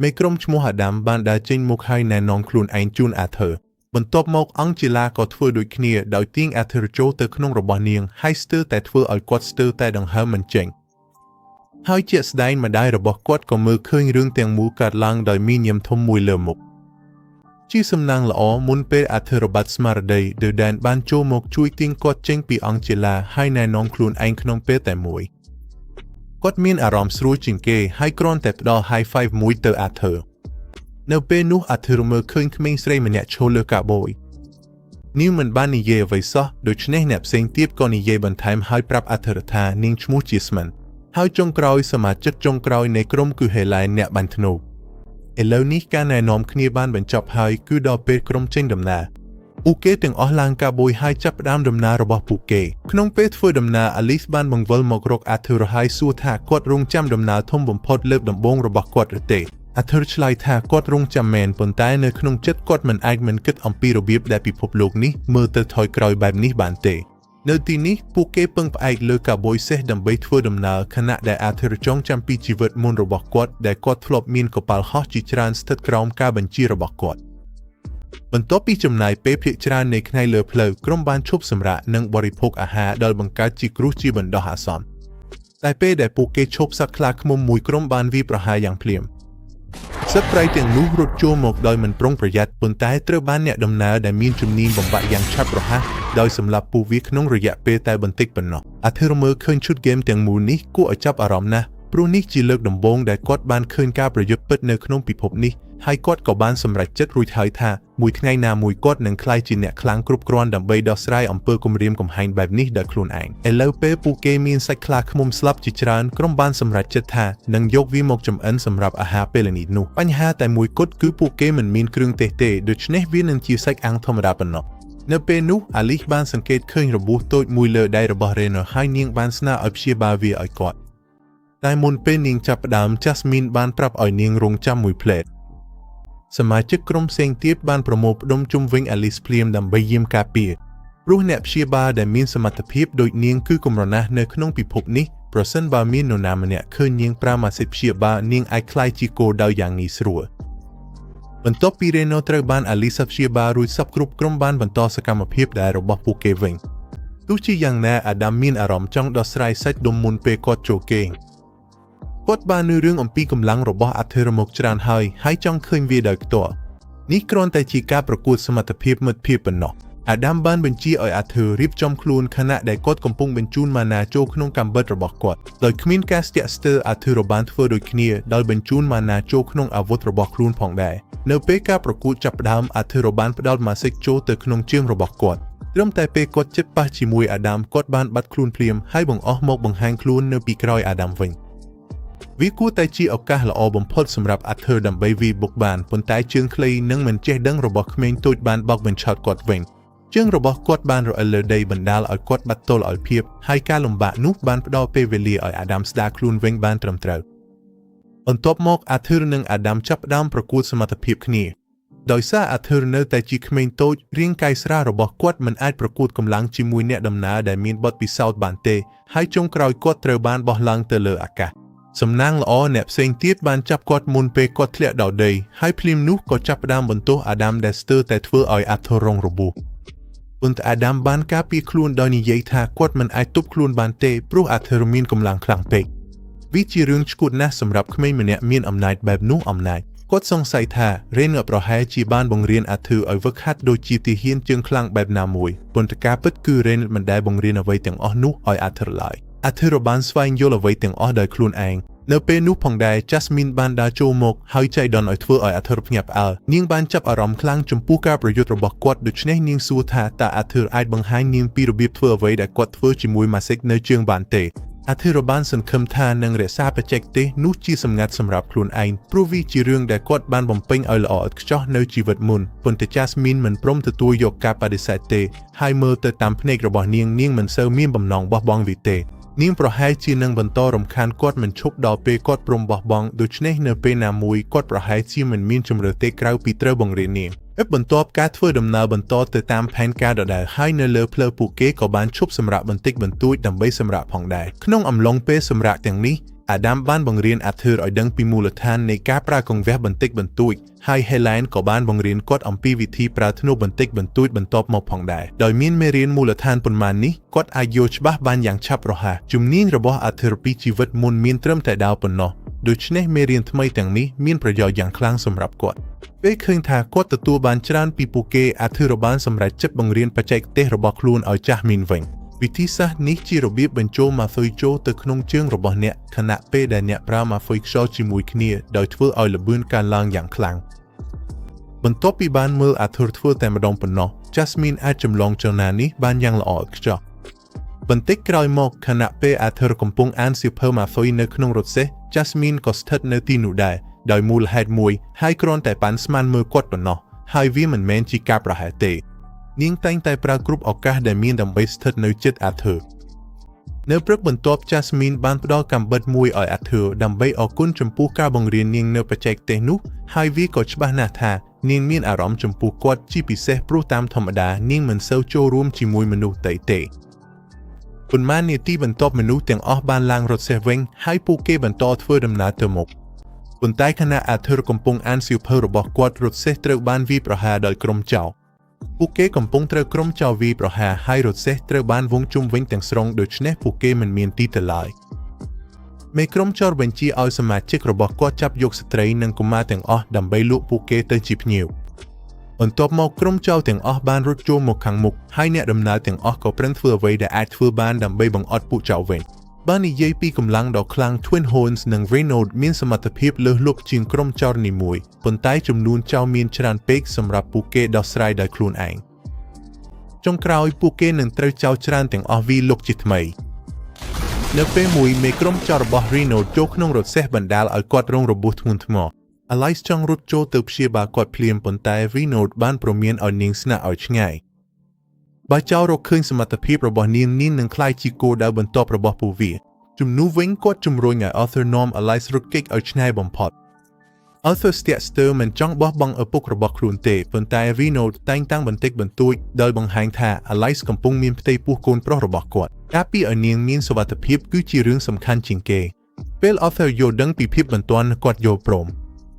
មេក្រុមឈ្មោះអាដាមបានដើរចេញមុខហើយណែនាំខ្លួនឯងជូនអាធើបន្ទាប់មកអង្គជីឡាក៏ធ្វើដូចគ្នាដោយទាញអាធើចូលទៅក្នុងរបស់នាងហើយស្ទើរតែធ្វើឲ្យគាត់ស្ទើរតែដង្ហើមមិនចេញហើយជាក់ស្ដែងម្ដាយរបស់គាត់ក៏មើលឃើញរឿងទាំងមូលកើតឡើងដោយមានញឹមធំមួយលើមុខជាសំណាងល្អមុនពេលអាធើរបាត់ស្មារតីឌឺដែនបានចូលមកជួយទាញគាត់ចេញពីអង្គជីឡាហើយណែនាំខ្លួនឯងក្នុងពេលតែមួយគាត់មានអារម្មណ៍ស្រួលជាងគេហើយគ្រាន់តែផ្ដល់ high five មួយទៅអាធើនៅពេលនោះអាធើមើលឃើញក្មេងស្រីម្នាក់ឈរលើកាបូយនាងមិនបាននិយាយអ្វីសោះដូច្នេះអ្នកផ្សេងទៀតក៏និយាយបន្ថែមហើយប្រាប់អាធើថានាងឈ្មោះជាស្មិនហើយចុងក្រោយសមាជិកចុងក្រោយនៃក្រុមគឺហេឡែនអ្នកបាញ់ធ្នូឥឡូវនេះការណែនាំគ្នាបានបញ្ចប់ហើយគឺដល់ពេលក្រុមចេញដំណើរពួកគេទាំងអស់ឡើងកាបូយហើយចាប់ផ្ដើមដំណើររបស់ពួកគេក្នុងពេលធ្វើដំណើរអាលីសបានបង្វិលមករកអាធើរហើយសួរថាគាត់រងចាំដំណើរធំបំផុតលើកដំបូងរបស់គាត់ឬទេអាធើឆ្លើយថាគាត់រងចាំមែនប៉ុន្តែនៅក្នុងចិត្តគាត់មិនអាចមិនគិតអំពីរបៀបដែលពិភពលោកនេះមើលទៅថយក្រោយបែបនេះបានទេនៅទីនេះពួកគេពឹងផ្អែកលើកាបូយសេះដើម្បីធ្វើដំណើរខណៈដែលអាធើចងចាំពីជីវិតមុនរបស់គាត់ដែលគាត់ធ្លាប់មានកប៉ាល់ហោះជាច្រើនស្ថិតក្រោមការបញ្ជារបស់គាត់បន្ទាប់ពីចំណាយពេលភាគច្រើននៃថ្ងៃលើផ្លូវក្រុមបានឈប់សម្រាកនិងបរិភោគអាហារដែលបង្កើតជាគ្រោះជាបណ្ដោះអាសន្នតែពេលដែលពួកគេឈប់សត្វខ្លាឃ្មុំមួយក្រុមបានវាយប្រហារយ៉ាងភ្លាមសត្វព្រៃទាំងនោះរត់ចូលមកដោយមិនប្រុងប្រយ័ត្នប៉ុន្តែត្រូវបានអ្នកដំណើរដែលមានជំនាញបំបាក់យ៉ាងឆាប់រហ័សដោយសម្លាប់ពួកវាក្នុងរយៈពេលតែបន្តិចប៉ុណ្ណោះអាធើរមើលឃើញឈុតហ្គេមទាំងមូលនេះគួរឲ្យចាប់អារម្មណ៍ណាស់ព្រោះនេះជាលើកដំបូងដែលគាត់បានឃើញការប្រយុទ្ធពិតនៅក្នុងពិភពនេះហើយគាត់ក៏បានសម្រេចចិត្តរួចហើយថាមួយថ្ងៃណាមួយគាត់នឹងក្លាយជាអ្នកខ្លាំងគ្រប់គ្រាន់ដើម្បីដោះស្រាយអំពើគំរាមកំហែងបែបនេះដោយខ្លួនឯងឥឡូវពេលពួកគេមានសាច់ខ្លាឃ្មុំស្លាប់ជាច្រើនក្រុមបានសម្រេចចិត្តថានឹងយកវាមកចម្អិនសម្រាប់អាហារពេលល្ងាចនោះបញ្ហាតែមួយគត់គឺពួកគេមិនមានគ្រឿងទេសទេដូច្នេះវានឹងជាសាច់អាំងធម្មតាប៉ុណ្ណោះនៅពេលនោះអាលីសបានសង្កេតឃើញរបួសតូចមួយលើដៃរបស់រេណូហើយនាងបានស្នើឲ្យព្យាបាលវាឲ្យគាត់តែមុនពេលនាងចាប់ផ្ដើមចាស្មីនបានប្រាប់ឲ្យនាងរងចាំមួយភ្លែតសមាជិកក្រុមផ្សេងទៀតបានប្រមូលផ្ដុំជុំវិញអាលីសភ្លាមដើម្បីយាមការពារព្រោះអ្នកព្យាបាលដែលមានសមត្ថភាពដូចនាងគឺកម្រណាស់នៅក្នុងពិភពនេះប្រសិនបើមាននរណាម្នាក់ឃើញនាងប្រើម៉ាស៊ីនព្យាបាលនាងអាចក្លាយជាគោលដៅយ៉ាងងាយស្រួលបន្ទាប់ពីរេណូត្រូវបានអាលីសព្យាបាលរួចសពគ្រប់ក្រុមបានបន្តសកម្មភាពដែលរបស់ពួកគេវិញទោះជាយ៉ាងណាអាដាមមានអារម្មណ៍ចង់ដោះស្រាយសាច់ដុំមុនពេលគាត់ចូលគេងគាត់បាននឿរឿងអំពីកម្លាំងរបស់អាធើរមកច្រើនហើយហើយចង់ឃើញវាដោយផ្ទាល់នេះគ្រាន់តែជាការប្រកួតសមត្ថភាពមិត្តភាពប៉ុណ្ណោះ អាដាមបានបញ្ជាឲ្យអាធើរៀបចំខ្លួនខណៈដែលគាត់កំពុងបញ្ជូនម៉ាណាចូលក្នុងកាំបិតរបស់គាត់ដោយគ្មានការស្ទាក់ស្ទើរអាធើរបានធ្វើដូចគ្នាដោយបញ្ជូនម៉ាណាចូលក្នុងអាវុធរបស់ខ្លួនផងដែរនៅពេលការប្រកួតចាប់ផ្ដើមអាធើរបានផ្ដោតម៉ាស៊ីកចូលទៅក្នុងជើងរបស់គាត់ត្រឹមតែពេលគាត់ជិតប៉ះជាមួយអាដាមគាត់បានបាត់ខ្លួនភ្លាមហើយបង្អស់មកបង្ហាញខ្លួននៅពីក្រោយអាដាមវិញវាគួរតែជាឱកាសល្អបំផុតសម្រាប់អាធើដើម្បីវាយបុកបានប៉ុន្តែជើងខ្លីនិងមិនចេះដឹងរបស់ក្មេងតូចបានបោកបញ្ឆោតគាត់វិញជើងរបស់គាត់បានរអិលលើដីបណ្ដាលឲ្យគាត់បាត់ទល់ឲ្យភាពហើយការលំបាកនោះបានផ្ដល់ពេលវេលាឲ្យអាដាមស្ដារខ្លួនវិញបានត្រឹមត្រូវបន្ទាប់មកអាធើនិងអាដាមចាប់ផ្ដើមប្រកួតសមត្ថភាពគ្នាដោយសារអាធើនៅតែជាក្មេងតូចរាងកាយស្រាលរបស់គាត់មិនអាចប្រកួតកម្លាំងជាមួយអ្នកដំណើរដែលមានបទពិសោធន៍បានទេហើយចុងក្រោយគាត់ត្រូវបានបោះឡើងទៅលើអាកាសសំណាងល្អអ្នកផ្សេងទៀតបានចាប់គាត់មុនពេលគាត់ធ្លាក់ដល់ដីហើយភ្លាមនោះក៏ចាប់ផ្ដើមបន្ទោសអាដាមដែលស្ទើរតែធ្វើឲ្យអាធើរងរបួសប៉ុន្តែអាដាមបានការពារខ្លួនដោយនិយាយថាគាត់មិនអាចទប់ខ្លួនបានទេព្រោះអាធើមានកម្លាំងខ្លាំងពេកវាជារឿងឈួតណាស់សម្រាប់ក្មេងម្នាក់មានអំណាចបែបនោះអំណាចគាត់សង្ស័យថារេនប្រហែលជាបានបង្រៀនអាធើឲ្យវឹកហាត់ដូចជាទាហានជើងខ្លាំងបែបណាមួយប៉ុន្តែការពិតគឺរេនមិនដែលបង្រៀនអ្វីទាំងអស់នោះឲ្យអាធើឡើយអាធើបានស្វែងយល់អ្វីទាំងអស់ដោយខ្លួនឯងនៅពេលនោះផងដែរ Jasmine បានដើរចូលមកហើយចៃដន្យឲ្យធ្វើឲ្យអាធើភ្ញាក់ផ្អើលនាងបានចាប់អារម្មណ៍ខ្លាំងចំពោះការប្រយុទ្ធរបស់គាត់ដូច្នេះនាងសួរថាតើអាធើអាចបង្ហាញនាងពីរបៀបធ្វើអ្វីដែលគាត់ធ្វើជាមួយម៉ាសិកនៅជើងបានទេអាធើបានសង្ឃឹមថានឹងរក្សាបច្ចេកទេសនោះជាសម្ងាត់សម្រាប់ខ្លួនឯងព្រោះវាជារឿងដែលគាត់បានបំពេញឲ្យល្អឥតខ្ចោះនៅជីវិតមុនប៉ុន្តែ Jasmine មិនព្រមទទួលយកការបដិសេធទេហើយមើលទៅតាមភ្នែករបស់នាងនាងមិនសូវមានបំណងបោះបង់វាទេនាងប្រហែលជានឹងបន្តរំខានគាត់មិនឈប់ដល់ពេលគាត់ព្រមបោះបង់ដូច្នេះនៅពេលណាមួយគាត់ប្រហែលជាមិនមានជម្រើសទេក្រៅពីត្រូវបង្រៀននាងបន្ទាប់ការធ្វើដំណើរបន្តទៅតាមផែនការដដែលហើយនៅលើផ្លូវពួកគេក៏បានឈប់សម្រាកបន្តិចបន្តួចដើម្បីសម្រាកផងដែរក្នុងអំឡុងពេលសម្រាកទាំងនេះអាដាមបានបង្រៀនអាធើឲ្យដឹងពីមូលដ្ឋាននៃការប្រើកង្វះបន្តិចបន្តួចហើយហេឡែនក៏បានបង្រៀនគាត់អំពីវិធីប្រើធ្នូបន្តិចបន្តួចបន្ទាប់មកផងដែរដោយមានមេរៀនមូលដ្ឋានប៉ុន្មាននេះគាត់អាចយល់ច្បាស់បានយ៉ាងឆាប់រហ័សជំនាញរបស់អាធើពីជីវិតមុនមានត្រឹមតែដាវប៉ុណ្ណោះដូច្នេះមេរៀនថ្មីទាំងនេះមានប្រយោជន៍យ៉ាងខ្លាំងសម្រាប់គាត់ពេលឃើញថាគាត់ទទួលបានច្រើនពីពួកគេអាធើរបានសម្រេចចិត្តបង្រៀនបច្ចេកទេសរបស់ខ្លួនឲ្យចាស់មីនវិញវិធីសាស្ត្រនេះជារបៀបបញ្ចូលម៉ាហ្វុយចូលទៅក្នុងជើងរបស់អ្នកខណៈពេលដែលអ្នកប្រើម៉ាហ្វុយខ្យល់ជាមួយគ្នាដោយធ្វើឲ្យល្បឿនកើនឡើងយ៉ាងខ្លាំងបន្ទាប់ពីបានមើលអាធើធ្វើតែម្ដងប៉ុណ្ណោះ Jasmine អាចចម្លងចលនានេះបានយ៉ាងល្អឥតខ្ចោះបន្តិចក្រោយមកខណៈពេលអាធើកំពុងអានសៀវភៅម៉ាហ្វុយនៅក្នុងរថសេះ Jasmine ក៏ស្ថិតនៅទីនោះដែរដោយមូលហេតុមួយហើយគ្រាន់តែប៉ាន់ស្មានមើលគាត់ប៉ុណ្ណោះហើយវាមិនមែនជាការប្រហែលទេនាងតែងតែប្រើគ្រប់ឱកាសដែលមានដើម្បីស្ថិតនៅជិតអាធើនៅព្រឹកបន្ទាប់ Jasmine បានផ្ដល់កាំបិតមួយឲ្យអាធើដើម្បីអរគុណចំពោះការបង្រៀននាងនៅបច្ចេកទេសនោះហើយវាក៏ច្បាស់ណាស់ថានាងមានអារម្មណ៍ចំពោះគាត់ជាពិសេសព្រោះតាមធម្មតានាងមិនសូវចូលរួមជាមួយមនុស្សដទៃទេប៉ុន្មាននាទីបន្ទាប់មនុស្សទាំងអស់បានឡើងរថសេះវិញហើយពួកគេបន្តធ្វើដំណើរទៅមុខប៉ុន្តែខណៈអាធើកំពុងអានសៀវភៅរបស់គាត់រថសេះត្រូវបានវាយប្រហារដោយក្រុមចោរពួកគេកំពុងត្រូវក្រុមចោរវាយប្រហារហើយរថសេះត្រូវបានវង់ជុំវិញទាំងស្រុងដូច្នេះពួកគេមិនមានទីទៅឡើយមេក្រុមចោរបញ្ជាឲ្យសមាជិករបស់គាត់ចាប់យកស្ត្រីនិងកុមារទាំងអស់ដើម្បីលក់ពួកគេទៅជាភ្ញៀវបន្ទាប់មកក្រុមចោរទាំងអស់បានរត់ចូលមកខាងមុខហើយអ្នកដំណើរទាំងអស់ក៏ប្រឹងធ្វើអ្វីដែលអាចធ្វើបានដើម្បីបង្អត់ពួកចោរវិញបើនិយាយពីកម្លាំងដ៏ខ្លាំង Twin Horns និង Renault មានសមត្ថភាពលើសលប់ជាងក្រុមចោរនីមួយប៉ុន្តែចំនួនចោរមានច្រើនពេកសម្រាប់ពួកគេដោះស្រាយដោយខ្លួនឯងចុងក្រោយពួកគេនឹងត្រូវចោរច្រើនទាំងអស់វីលុកជាថ្មីនៅពេលមួយមេក្រុមចោររបស់ Renault ចូលក្នុងរថសេះបណ្ដាលឲ្យគាត់រងរបួសធ្ងន់ធ្ងរ Alice ចង់រត់ចូលទៅព្យាបាលគាត់ភ្លាមប៉ុន្តែ Renault បានព្រមានឲ្យនាងស្នាក់ឲ្យឆ្ងាយបើចោររកឃើញសមត្ថភាពរបស់នាងនាងនឹងក្លាយជាគោលដៅបន្ទាប់របស់ពួកវាជំនួសវិញគាត់ជំរុញឲ្យ Arthur នាំ Alice រត់គេចឲ្យឆ្ងាយបំផុត Arthur ស្ទាក់ស្ទើរមិនចង់បោះបង់ឪពុករបស់ខ្លួនទេប៉ុន្តែ Renault តែងតាំងបន្តិចបន្តួចដោយបង្ហាញថា Alice កំពុងមានផ្ទៃពោះកូនប្រុសរបស់គាត់ការពារឲ្យនាងមានសុវត្ថិភាពគឺជារឿងសំខាន់ជាងគេពេល Arthur យល់ដឹងពីភាពបន្ទាន់គាត់យល់ព្រម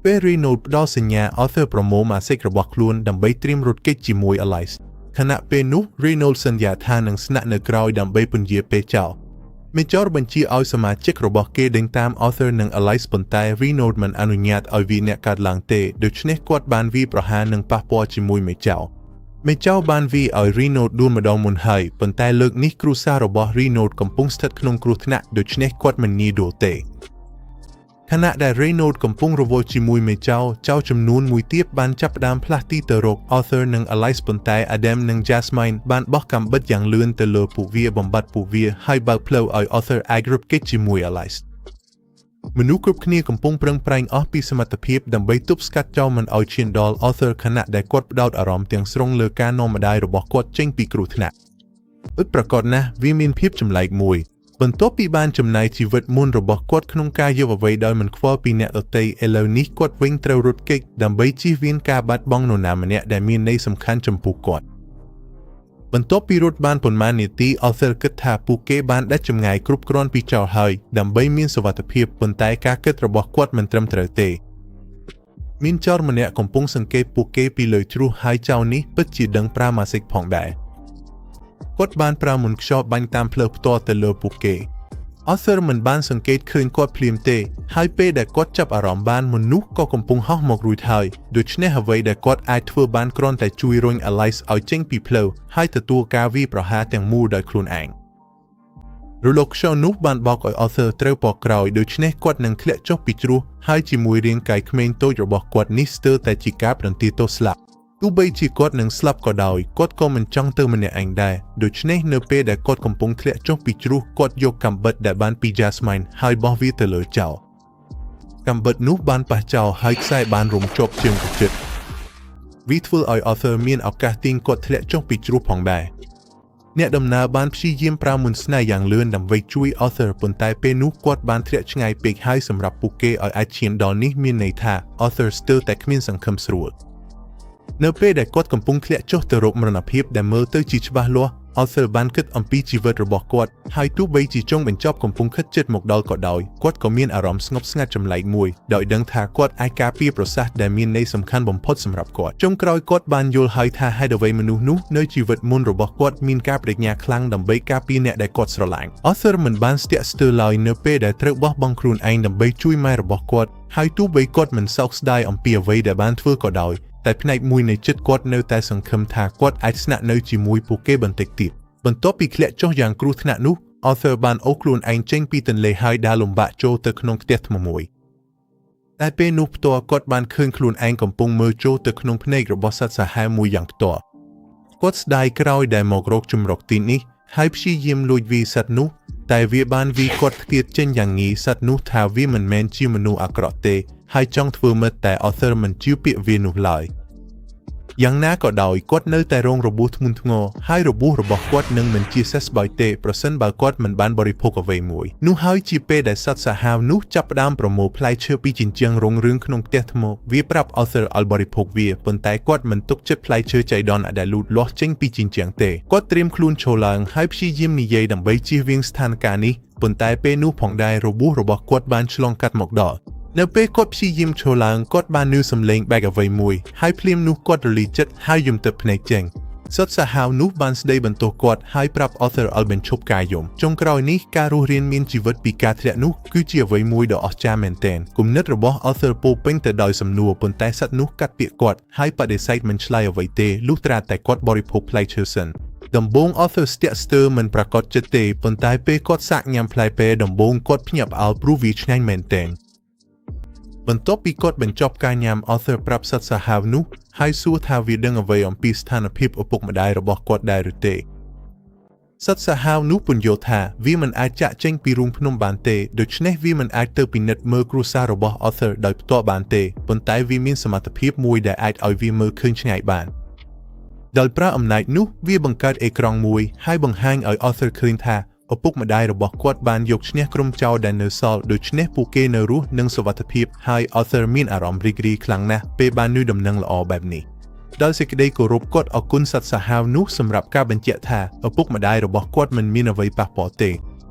ពេល Renault ផ្ដល់សញ្ញា Arthur ប្រមូលម៉ាស៊ីករបស់ខ្លួនដើម្បីត្រៀមរត់គេចជាមួយ Alice ខណៈពេលនោះ Renault សន្យាថានឹងស្នាក់នៅក្រោយដើម្បីពន្យាពេលចោរមេចោរបញ្ជាឲ្យសមាជិករបស់គេដេញតាម Arthur និង Alice ប៉ុន្តែ Renault មិនអនុញ្ញាតឲ្យវាអ្នកកើតឡើងទេដូច្នេះគាត់បានវាយប្រហារនិងប៉ះពាល់ជាមួយមេចោរ មេចោរបានវាយឲ្យ Reynold ដួលម្ដងមុនហើយប៉ុន្តែលើកនេះគ្រួសាររបស់ Reynold កំពុងស្ថិតក្នុងគ្រោះថ្នាក់ដូច្នេះគាត់មិនងាយដួលទេខណៈដែល Reynold កំពុងរវល់ជាមួយមេចោរចោរចំនួនមួយទៀតបានចាប់ផ្ដើមផ្លាស់ទីទៅរក Arthur និង Alice ប៉ុន្តែ Adam និង Jasmine បានបោះកាំបិតយ៉ាងលឿនទៅលើពួកវាបំបត្តិពួកវាហើយបើកផ្លូវឲ្យ Arthur អាចរត់គេចជាមួយ Alice មនុស្សគ្រប់គ្នាកំពុងប្រឹងប្រែងអស់ពីសមត្ថភាពដើម្បីទប់ស្កាត់ចោរមិនឲ្យឈានដល់ Arthur ខណៈដែលគាត់ផ្ដោតអារម្មណ៍ទាំងស្រុងលើការនាំម្ដាយរបស់គាត់ចេញពីគ្រោះថ្នាក់ពិតប្រាកដណាស់វាមានភាពចម្លែកមួយបន្ទាប់ពីបានចំណាយជីវិតមុនរបស់គាត់ក្នុងការយកអ្វីដោយមិនខ្វល់ពីអ្នកដទៃឥឡូវនេះគាត់វិញត្រូវរត់គេចដើម្បីជៀសវាងការបាត់បង់នរណាម្នាក់ដែលមានន័យសំខាន់ចំពោះគាត់បន្ទាប់ពីរត់បានប៉ុន្មាននាទី Arthur គិតថាពួកគេបានដាច់ចម្ងាយគ្រប់គ្រាន់ពីចោរហើយដើម្បីមានសុវត្ថិភាពប៉ុន្តែការគិតរបស់គាត់មិនត្រឹមត្រូវទេមានចោរម្នាក់កំពុងសង្កេតពួកគេពីលើជ្រោះហើយចោរនេះពិតជាដឹងប្រើម៉ាស៊ីកផងដែរគាត់បានប្រើមន្តខ្យល់បាញ់តាមផ្លូវផ្ទាល់ទៅលើពួកគេ Arthur មិនបានសង្កេតឃើញគាត់ភ្លាមទេហើយពេលដែលគាត់ចាប់អារម្មណ៍បានមនុស្សក៏កំពុងហោះមករួចហើយដូច្នេះអ្វីដែលគាត់អាចធ្វើបានគ្រាន់តែជួយរុញ Alice ឲ្យចេញពីផ្លូវហើយទទួលការវាយប្រហារទាំងមូលដោយខ្លួនឯងរលកខ្យល់នោះបានបោកឲ្យ Arthur ត្រូវពកក្រោយដូច្នេះគាត់នឹងធ្លាក់ចុះពីជ្រោះហើយជាមួយរាងកាយក្មេងតូចរបស់គាត់នេះស្ទើរតែជាការប្រន្ទាទោសស្លាប់ទោះបីជាគាត់នឹងស្លាប់ក៏ដោយគាត់ក៏មិនចង់ទៅម្នាក់ឯងដែរដូច្នេះនៅពេលដែលគាត់កំពុងធ្លាក់ចុះពីជ្រោះគាត់យកកាំបិតដែលបានពី Jasmine ហើយបោះវាទៅលើចោរកាំបិតនោះបានប៉ះចោរហើយខ្សែបានរំជាប់ជើងកជិតវាធ្វើឲ្យ Arthur មានឱកាសទាញគាត់ធ្លាក់ចុះពីជ្រោះផងដែរអ្នកដំណើរបានព្យាយាមប្រើមន្តស្នេហ៍យ៉ាងលឿនដើម្បីជួយ Arthur ប៉ុន្តែពេលនោះគាត់បានធ្លាក់ឆ្ងាយពេកហើយសម្រាប់ពួកគេឲ្យអាចឈានដល់នេះមានន័យថា Arthur ស្ទើរតែគ្មានសង្ឃឹមស្រួលនៅពេលដែលគាត់កំពុងធ្លាក់ចុះទៅរកមរណភាពដែលមើលទៅជាច្បាស់លាស់ Arthur បានគិតអំពីជីវិតរបស់គាត់ហើយទោះបីជាចុងបញ្ចប់កំពុងខិតជិតមកដល់ក៏ដោយគាត់ក៏មានអារម្មណ៍ស្ងប់ស្ងាត់ចម្លែកមួយដោយដឹងថាគាត់អាចការពារប្រសាសន៍ដែលមានន័យសំខាន់បំផុតសម្រាប់គាត់ចុងក្រោយគាត់បានយល់ហើយថាហេតុអ្វីមនុស្សនោះនៅជីវិតមុនរបស់គាត់មានការបដិញ្ញាខ្លាំងដើម្បីការពារអ្នកដែលគាត់ស្រឡាញ់ Arthur មិនបានស្ទាក់ស្ទើរឡើយនៅពេលដែលត្រូវបោះបង់ខ្លួនឯងដើម្បីជួយម៉ែរបស់គាត់ហើយទោះបីគាត់មិនសោកស្ដាយអំពីអ្វីដែលបានធ្វើក៏ដោយតែផ្នែកមួយនៃចិត្តគាត់នៅតែសង្ឃឹមថាគាត់អាចស្នាក់នៅជាមួយពួកគេបន្តិចទៀតបន្ទាប់ពីធ្លាក់ចុះយ៉ាងគ្រោះថ្នាក់នោះ Arthur បានអូសខ្លួនឯងចេញពីទន្លេហើយដើរលំបាកចូលទៅក្នុងផ្ទះថ្មមួយតែពេលនោះផ្ទាល់គាត់បានឃើញខ្លួនឯងកំពុងមើលចូលទៅក្នុងភ្នែករបស់សត្វសាហាវមួយយ៉ាងផ្ទាល់គាត់ស្ដាយក្រោយដែលមករកជំរកទីនេះហើយព្យាយាមលួចវាយសត្វនោះតែវាបានវាយគាត់ខ្ទាតចេញយ៉ាងងាយសត្វនោះថាវាមិនមែនជាមនុស្សអាក្រក់ទេហើយចង់ធ្វើមិត្តតែ Arthur មិនជឿពាក្យវានោះឡើយយ៉ាងណាក៏ដោយគាត់នៅតែរងរបួសធ្ងន់ធ្ងរហើយរបួសរបស់គាត់នឹងមិនជាសះស្បើយទេប្រសិនបើគាត់មិនបានបរិភោគអ្វីមួយនោះហើយជាពេលដែលសត្វសាហាវនោះចាប់ផ្ដើមប្រមូលផ្លែឈើពីជញ្ជាំងរងរឿងក្នុងផ្ទះថ្មវាប្រាប់ Arthur ឲ្យបរិភោគវាប៉ុន្តែគាត់មិនទុកចិត្តផ្លែឈើចៃដន្យដែលលូតលាស់ចេញពីជញ្ជាំងទេគាត់ត្រៀមខ្លួនឈរឡើងហើយព្យាយាមនិយាយដើម្បីជៀសវាងស្ថានភាពនេះប៉ុន្តែពេលនោះផងដែររបួសរបស់គាត់បានឆ្លងកាត់មកដល់នៅពេលគាត់ព្យាយាមឈរឡើងគាត់បានឮសំឡេងបែកអ្វីមួយហើយភ្លាមនោះគាត់រលីចិត្តហើយយំទឹកភ្នែកចេញសត្វសាហាវនោះបានស្ដីបន្ទោសគាត់ហើយប្រាប់ Arthur ឲ្យបញ្ឈប់ការយំចុងក្រោយនេះការរស់រានមានជីវិតពីការធ្លាក់នោះគឺជាអ្វីមួយដ៏អស្ចារ្យមែនទែនគំនិតរបស់ Arthur ពោពេញទៅដោយសំណួរប៉ុន្តែសត្វនោះកាត់ពាក្យគាត់ហើយបដិសេធមិនឆ្លើយអ្វីទេលុះត្រាតែគាត់បរិភោគផ្លែឈើសិនដំបូង Arthur ស្ទាក់ស្ទើរមិនប្រាកដចិត្តទេប៉ុន្តែពេលគាត់សាកញ៉ាំផ្លែពែដំបូងគាត់ភ្ញាក់ផ្អើលព្រោះវាឆ្ងាញ់មែនទែនបន្ទាប់ពីគាត់បញ្ចប់ការញ៉ាំ Arthur ប្រាប់សត្វសាហាវនោះហើយសួរថាវាដឹងអ្វីអំពីស្ថានភាពឪពុកម្ដាយរបស់គាត់ដែរឬទេសត្វសាហាវនោះពន្យល់ថាវាមិនអាចចាក់ចេញពីរូងភ្នំបានទេដូច្នេះវាមិនអាចទៅពិនិត្យមើលគ្រួសាររបស់ Arthur ដោយផ្ទាល់បានទេប៉ុន្តែវាមានសមត្ថភាពមួយដែលអាចឲ្យវាមើលឃើញឆ្ងាយបានដោយប្រើអំណាចនោះវាបង្កើតអេក្រង់មួយហើយបង្ហាញឲ្យ Arthur ឃើញថាឪពុកម្ដាយរបស់គាត់បានយកឈ្នះក្រុមចោរដែលនៅសល់ដូច្នេះពួកគេនៅរស់និងសុវត្ថិភាពហើយ Arthur មានអារម្មណ៍រីករាយខ្លាំងណាស់ពេលបានឮដំណឹងល្អបែបនេះដោយសេចក្តីគោរពគាត់អរគុណសត្វសាហាវនោះសម្រាប់ការបញ្ជាក់ថាឪពុកម្ដាយរបស់គាត់មិនមានអ្វីប៉ះពាល់ទេ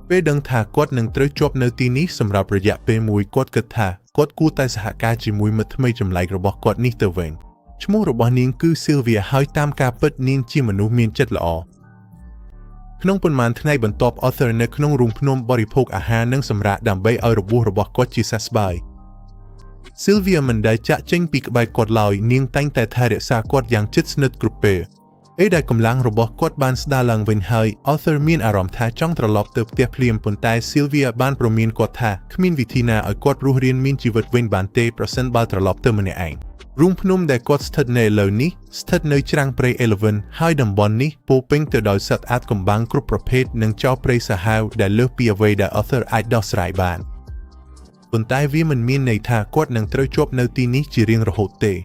ពេលដឹងថាគាត់នឹងត្រូវជាប់នៅទីនេះសម្រាប់រយៈពេលមួយគាត់គិតថាគាត់គួរតែសហការជាមួយមិត្តថ្មីចម្លែករបស់គាត់នេះទៅវិញឈ្មោះរបស់នាងគឺ Sylvia ហើយតាមការពិតនាងជាមនុស្សមានចិត្តល្អក្នុងប៉ុន្មានថ្ងៃបន្ទាប់ Arthur នៅក្នុងរូងភ្នំបរិភោគអាហារនិងសម្រាកដើម្បីឲ្យរបួសរបស់គាត់ជាសះស្បើយ Sylvia មិនដែលចាក់ចេញពីក្បែរគាត់ឡើយនាងតែងតែថែរក្សាគាត់យ៉ាងជិតស្និទ្ធគ្រប់ពេល ពេលដែលកម្លាំងរបស់គាត់បានស្ដារឡើងវិញហើយ Arthur មានអារម្មណ៍ថាចង់ត្រឡប់ទៅផ្ទះភ្លាមប៉ុន្តែ Sylvia បានព្រមានគាត់ថាគ្មានវិធីណាឲ្យគាត់រស់រានមានជីវិតវិញបានទេប្រសិនបើត្រឡប់ទៅម្នាក់ឯងរូងភ្នំដែលគាត់ស្ថិតនៅឥឡូវនេះស្ថិតនៅច្រាំងព្រៃ Eleven ហើយតំបន់នេះពោពេញទៅដោយសត្វអាថ៌កំបាំងគ្រប់ប្រភេទនិងចោរព្រៃសាហាវដែលលើសពីអ្វីដែល Arthur អាចដោះស្រាយបានប៉ុន្តែវាមិនមានន័យថាគាត់នឹងត្រូវជាប់នៅទីនេះជារៀងរហូតទេ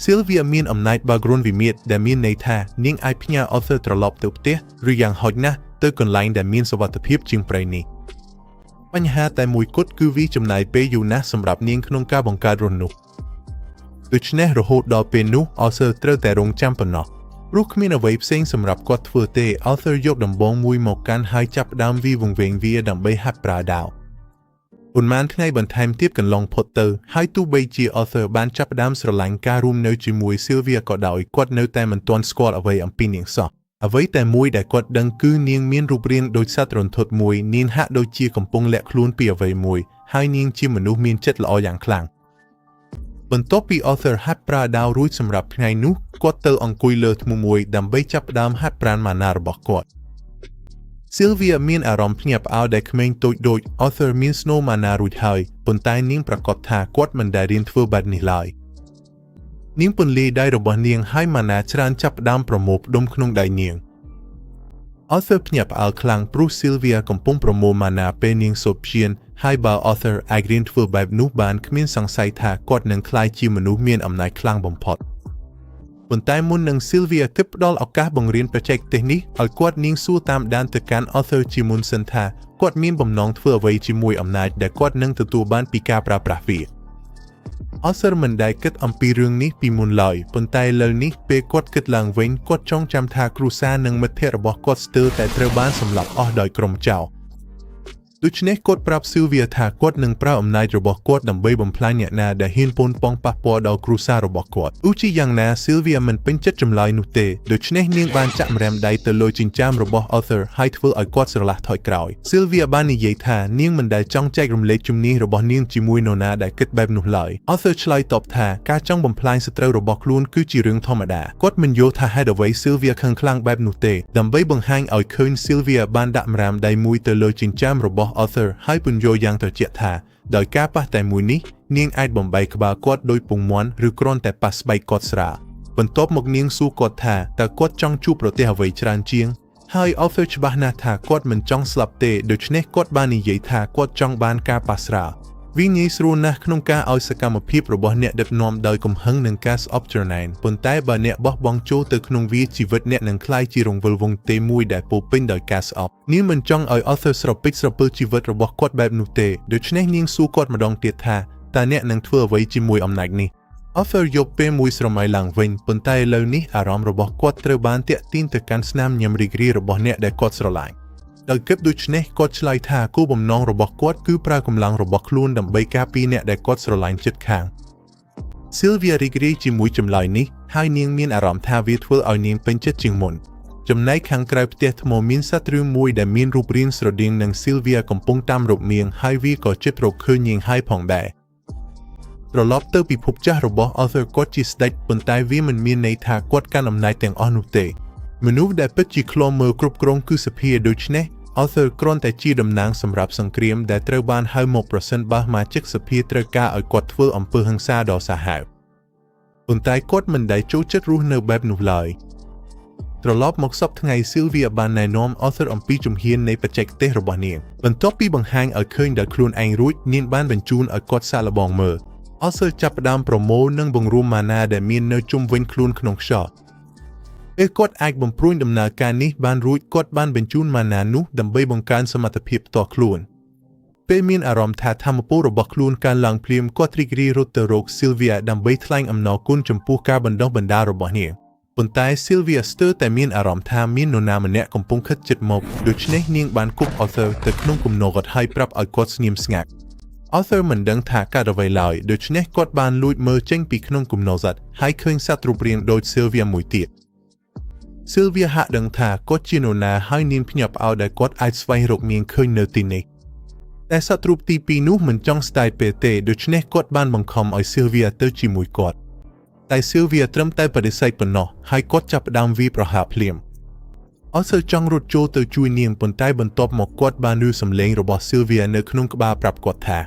Sylvia មានអំណាចបើករុនវិមាត្រដែលមានន័យថានាងអាចផ្ញើ Arthur ត្រឡប់ទៅផ្ទះឬយ៉ាងហោចណាស់ទៅកន្លែងដែលមានសុវត្ថិភាពជាងព្រៃនេះបញ្ហាតែមួយគត់គឺវាចំណាយពេលយូរណាស់សម្រាប់នាងក្នុងការបង្កើតរន្ធនោះដូច្នេះរហូតដល់ពេលនោះ Arthur ត្រូវតែរងចាំប៉ុណ្ណោះព្រោះគ្មានអ្វីផ្សេងសម្រាប់គាត់ធ្វើទេ Arthur យកដំបងមួយមកកាន់ហើយចាប់ផ្ដើមវាយវង្វេងវាដើម្បីហាត់ប្រើដាវប៉ុន្មានថ្ងៃបន្ថែមទៀតកន្លងផុតទៅហើយទោះបីជា Arthur បានចាប់ផ្ដើមស្រឡាញ់ការរួមនៅជាមួយ Sylvia ក៏ដោយគាត់នៅតែមិនទាន់ស្គាល់អ្វីអំពីនាងសោះអ្វីតែមួយដែលគាត់ដឹងគឺនាងមានរូបរាងដូចសត្វរន្ធត់មួយនាងហាក់ដូចជាកំពុងលាក់ខ្លួនពីអ្វីមួយហើយនាងជាមនុស្សមានចិត្តល្អយ៉ាងខ្លាំងបន្ទាប់ពី Arthur ហាត់ប្រើដាវរួចសម្រាប់ថ្ងៃនោះគាត់ទៅអង្គុយលើធ្មូមួយដើម្បីចាប់ផ្ដើមហាត់ប្រាណ mana របស់គាត់ Sylvia មានអារម្មណ៍ភ្ញាក់ផ្អើលដែលក្មេងតូចដូច Arthur មាន Snow Mana រួចហើយប៉ុន្តែនាងប្រាកដថាគាត់មិនដែលរៀនធ្វើបែបនេះឡើយនាងពន្លាយដៃរបស់នាងហើយ Mana ច្រើនចាប់ផ្ដើមប្រមូលផ្ដុំក្នុងដៃនាង Arthur ភ្ញាក់ផ្អើលខ្លាំងព្រោះ Sylvia កំពុងប្រមូល Mana ពេលនាងសូត្រព្យានហើយបើ Arthur អាចរៀនធ្វើបែបនោះបានគ្មានសង្ស័យថាគាត់នឹងក្លាយជាមនុស្សមានអំណាចខ្លាំងបំផុតប៉ុន្តែមុននឹង Sylvia ទើបផ្ដល់ឱកាសបង្រៀនបច្ចេកទេសនេះឲ្យគាត់នាងសួរតាមដានទៅកាន់ Arthur ជាមុនសិនថាគាត់មានបំណងធ្វើអ្វីជាមួយអំណាចដែលគាត់នឹងទទួលបានពីការប្រើប្រាស់វា Arthur មិនដែលគិតអំពីរឿងនេះពីមុនឡើយប៉ុន្តែឥឡូវនេះពេលគាត់គិតឡើងវិញគាត់ចងចាំថាគ្រួសារនិងមិត្តភក្តិរបស់គាត់ស្ទើរតែត្រូវបានសម្លាប់អស់ដោយក្រុមចោរដូច្នេះគាត់ប្រាប់ Sylvia ថាគាត់នឹងប្រើអំណាចរបស់គាត់ដើម្បីបំផ្លាញអ្នកណាដែលហ៊ានប៉ុនប៉ងប៉ះពាល់ដល់គ្រួសាររបស់គាត់ឧជាយ៉ាងណា Sylvia មិនពេញចិត្តចម្លើយនោះទេដូច្នេះនាងបានចាក់ម្រាមដៃទៅលើចិញ្ចើមរបស់ Arthur ហើយធ្វើឲ្យគាត់ស្រឡះថយក្រោយ Sylvia បាននិយាយថានាងមិនដែលចង់ចែករំលែកជំនាញរបស់នាងជាមួយនរណាដែលគិតបែបនោះឡើយ Arthur ឆ្លើយតបថាការចង់បំផ្លាញសត្រូវរបស់ខ្លួនគឺជារឿងធម្មតាគាត់មិនយល់ថាហេតុអ្វី Sylvia ខឹងខ្លាំងបែបនោះទេដើម្បីបង្ហាញឲ្យឃើញ Sylvia បានដាក់ម្រាមដៃមួយទៅលើចិញ្ចើមរបស់ Arthur ហើយពន្យល់យ៉ាងត្រជាក់ថាដោយការប៉ះតែមួយនេះនាងអាចបំបែកក្បាលគាត់ដោយពងមាន់ឬគ្រាន់តែប៉ះស្បែកគាត់ស្រាលបន្ទាប់មកនាងសួរគាត់ថាតើគាត់ចង់ជួបប្រទះអ្វីច្រើនជាងហើយ Arthur ច្បាស់ណាស់ថាគាត់មិនចង់ស្លាប់ទេដូច្នេះគាត់បាននិយាយថាគាត់ចង់បានការប៉ះស្រាលវាងាយស្រួលណាស់ក្នុងការឲ្យសកម្មភាពរបស់អ្នកដឹកនាំដោយកំហឹងនិងការស្អប់ច្រណែនប៉ុន្តែបើអ្នកបោះបង់ចូលទៅក្នុងវាជីវិតអ្នកនឹងក្លាយជារង្វិលវង់ទេមួយដែលពោពេញដោយការស្អប់នាងមិនចង់ឲ្យ Arthur ស្រពេចស្រពិលជីវិតរបស់គាត់បែបនោះទេដូច្នេះនាងសួរគាត់ម្ដងទៀតថាតើអ្នកនឹងធ្វើអ្វីជាមួយអំណាចនេះ Arthur យកពេលមួយស្រមៃឡើងវិញប៉ុន្តែឥឡូវនេះអារម្មណ៍របស់គាត់ត្រូវបានទាក់ទាញទៅកាន់ស្នាមញញឹមរីករាយរបស់អ្នកដែលគាត់ស្រឡាញ់ដោយគិតដូច្នេះគាត់ឆ្លើយថាគោលបំណងរបស់គាត់គឺប្រើកម្លាំងរបស់ខ្លួនដើម្បីការពារអ្នកដែលគាត់ស្រឡាញ់ជិតខាង Sylvia រីករាយជាមួយចម្លើយនេះហើយនាងមានអារម្មណ៍ថាវាធ្វើឲ្យនាងពេញចិត្តជាងមុនចំណែកខាងក្រៅផ្ទះថ្មមានសត្វរឿងមួយដែលមានរូបរាងស្រដៀងនឹង Sylvia កំពុងតាមរកនាងហើយវាក៏ជិតរកឃើញនាងហើយផងដែរត្រឡប់ទៅពិភពចាស់របស់ Arthur គាត់ជាស្ដេចប៉ុន្តែវាមិនមានន័យថាគាត់កាន់អំណាចទាំងអស់នោះទេមនុស្សដែលពិតជាឃ្លាំមើលគ្រប់គ្រងគឺសភាដូច្នេះ Arthur គ្រាន់តែជាតំណាងសម្រាប់សង្គ្រាមដែលត្រូវបានហៅមកប្រសិនបើសមាជិកសភាត្រូវការឲ្យគាត់ធ្វើអំពើហិង្សាដ៏សាហាវប៉ុន្តែគាត់មិនដែលចូលចិត្តរស់នៅបែបនោះឡើយត្រឡប់មកសព្វថ្ងៃ Sylvia បានណែនាំ Arthur អំពីជំហាននៃបច្ចេកទេសរបស់នាងបន្ទាប់ពីបង្ហាញឲ្យឃើញដោយខ្លួនឯងរួចនាងបានបញ្ជូនឲ្យគាត់សាកល្បងមើល Arthur ចាប់ផ្ដើមប្រមូលនិងបង្រួម mana ដែលមាននៅជុំវិញខ្លួនក្នុងខ្យល់ពេលគាត់អាចបំព្រួញដំណើរការនេះបានរួចគាត់បានបញ្ជូន mana នោះដើម្បីបង្កើនសមត្ថភាពផ្ទាល់ខ្លួនពេលមានអារម្មណ៍ថាថាមពលរបស់ខ្លួនកើនឡើងភ្លាមគាត់រីករាយរត់ទៅរក Sylvia ដើម្បីថ្លែងអំណរគុណចំពោះការបណ្ដុះបណ្ដាលរបស់នាងប៉ុន្តែ Sylvia ស្ទើរតែមានអារម្មណ៍ថាមាននរណាម្នាក់កំពុងខិតជិតមកដូច្នេះនាងបានគប់ Arthur ទៅក្នុងគំនរគាត់ហើយប្រាប់ឲ្យគាត់ស្ងៀមស្ងាត់ Arthur មិនដឹងថាកើតអ្វីឡើយដូច្នេះគាត់បានលួចមើលចេញពីក្នុងគំនរសត្វហើយឃើញសត្វរូបរាងដូច Sylvia មួយទៀត Sylvia ហាក់ដឹងថាគាត់ជានរណាហើយនាងភ្ញាក់ផ្អើលដែលគាត់អាចស្វែងរកនាងឃើញនៅទីនេះតែសត្វរូបទីពីរនោះមិនចង់ស្ដាយពេលទេដូច្នេះគាត់បានបង្ខំឲ្យ Sylvia ទៅជាមួយគាត់ តែ Sylvia ត្រឹមតែបដិសេធប៉ុណ្ណោះហើយគាត់ចាប់ផ្ដើមវាយប្រហារភ្លាម Arthur ចង់រត់ចូលទៅជួយនាងប៉ុន្តែបន្ទាប់មកគាត់បានឮសំឡេងរបស់ Sylvia នៅក្នុងក្បាលប្រាប់គាត់ថា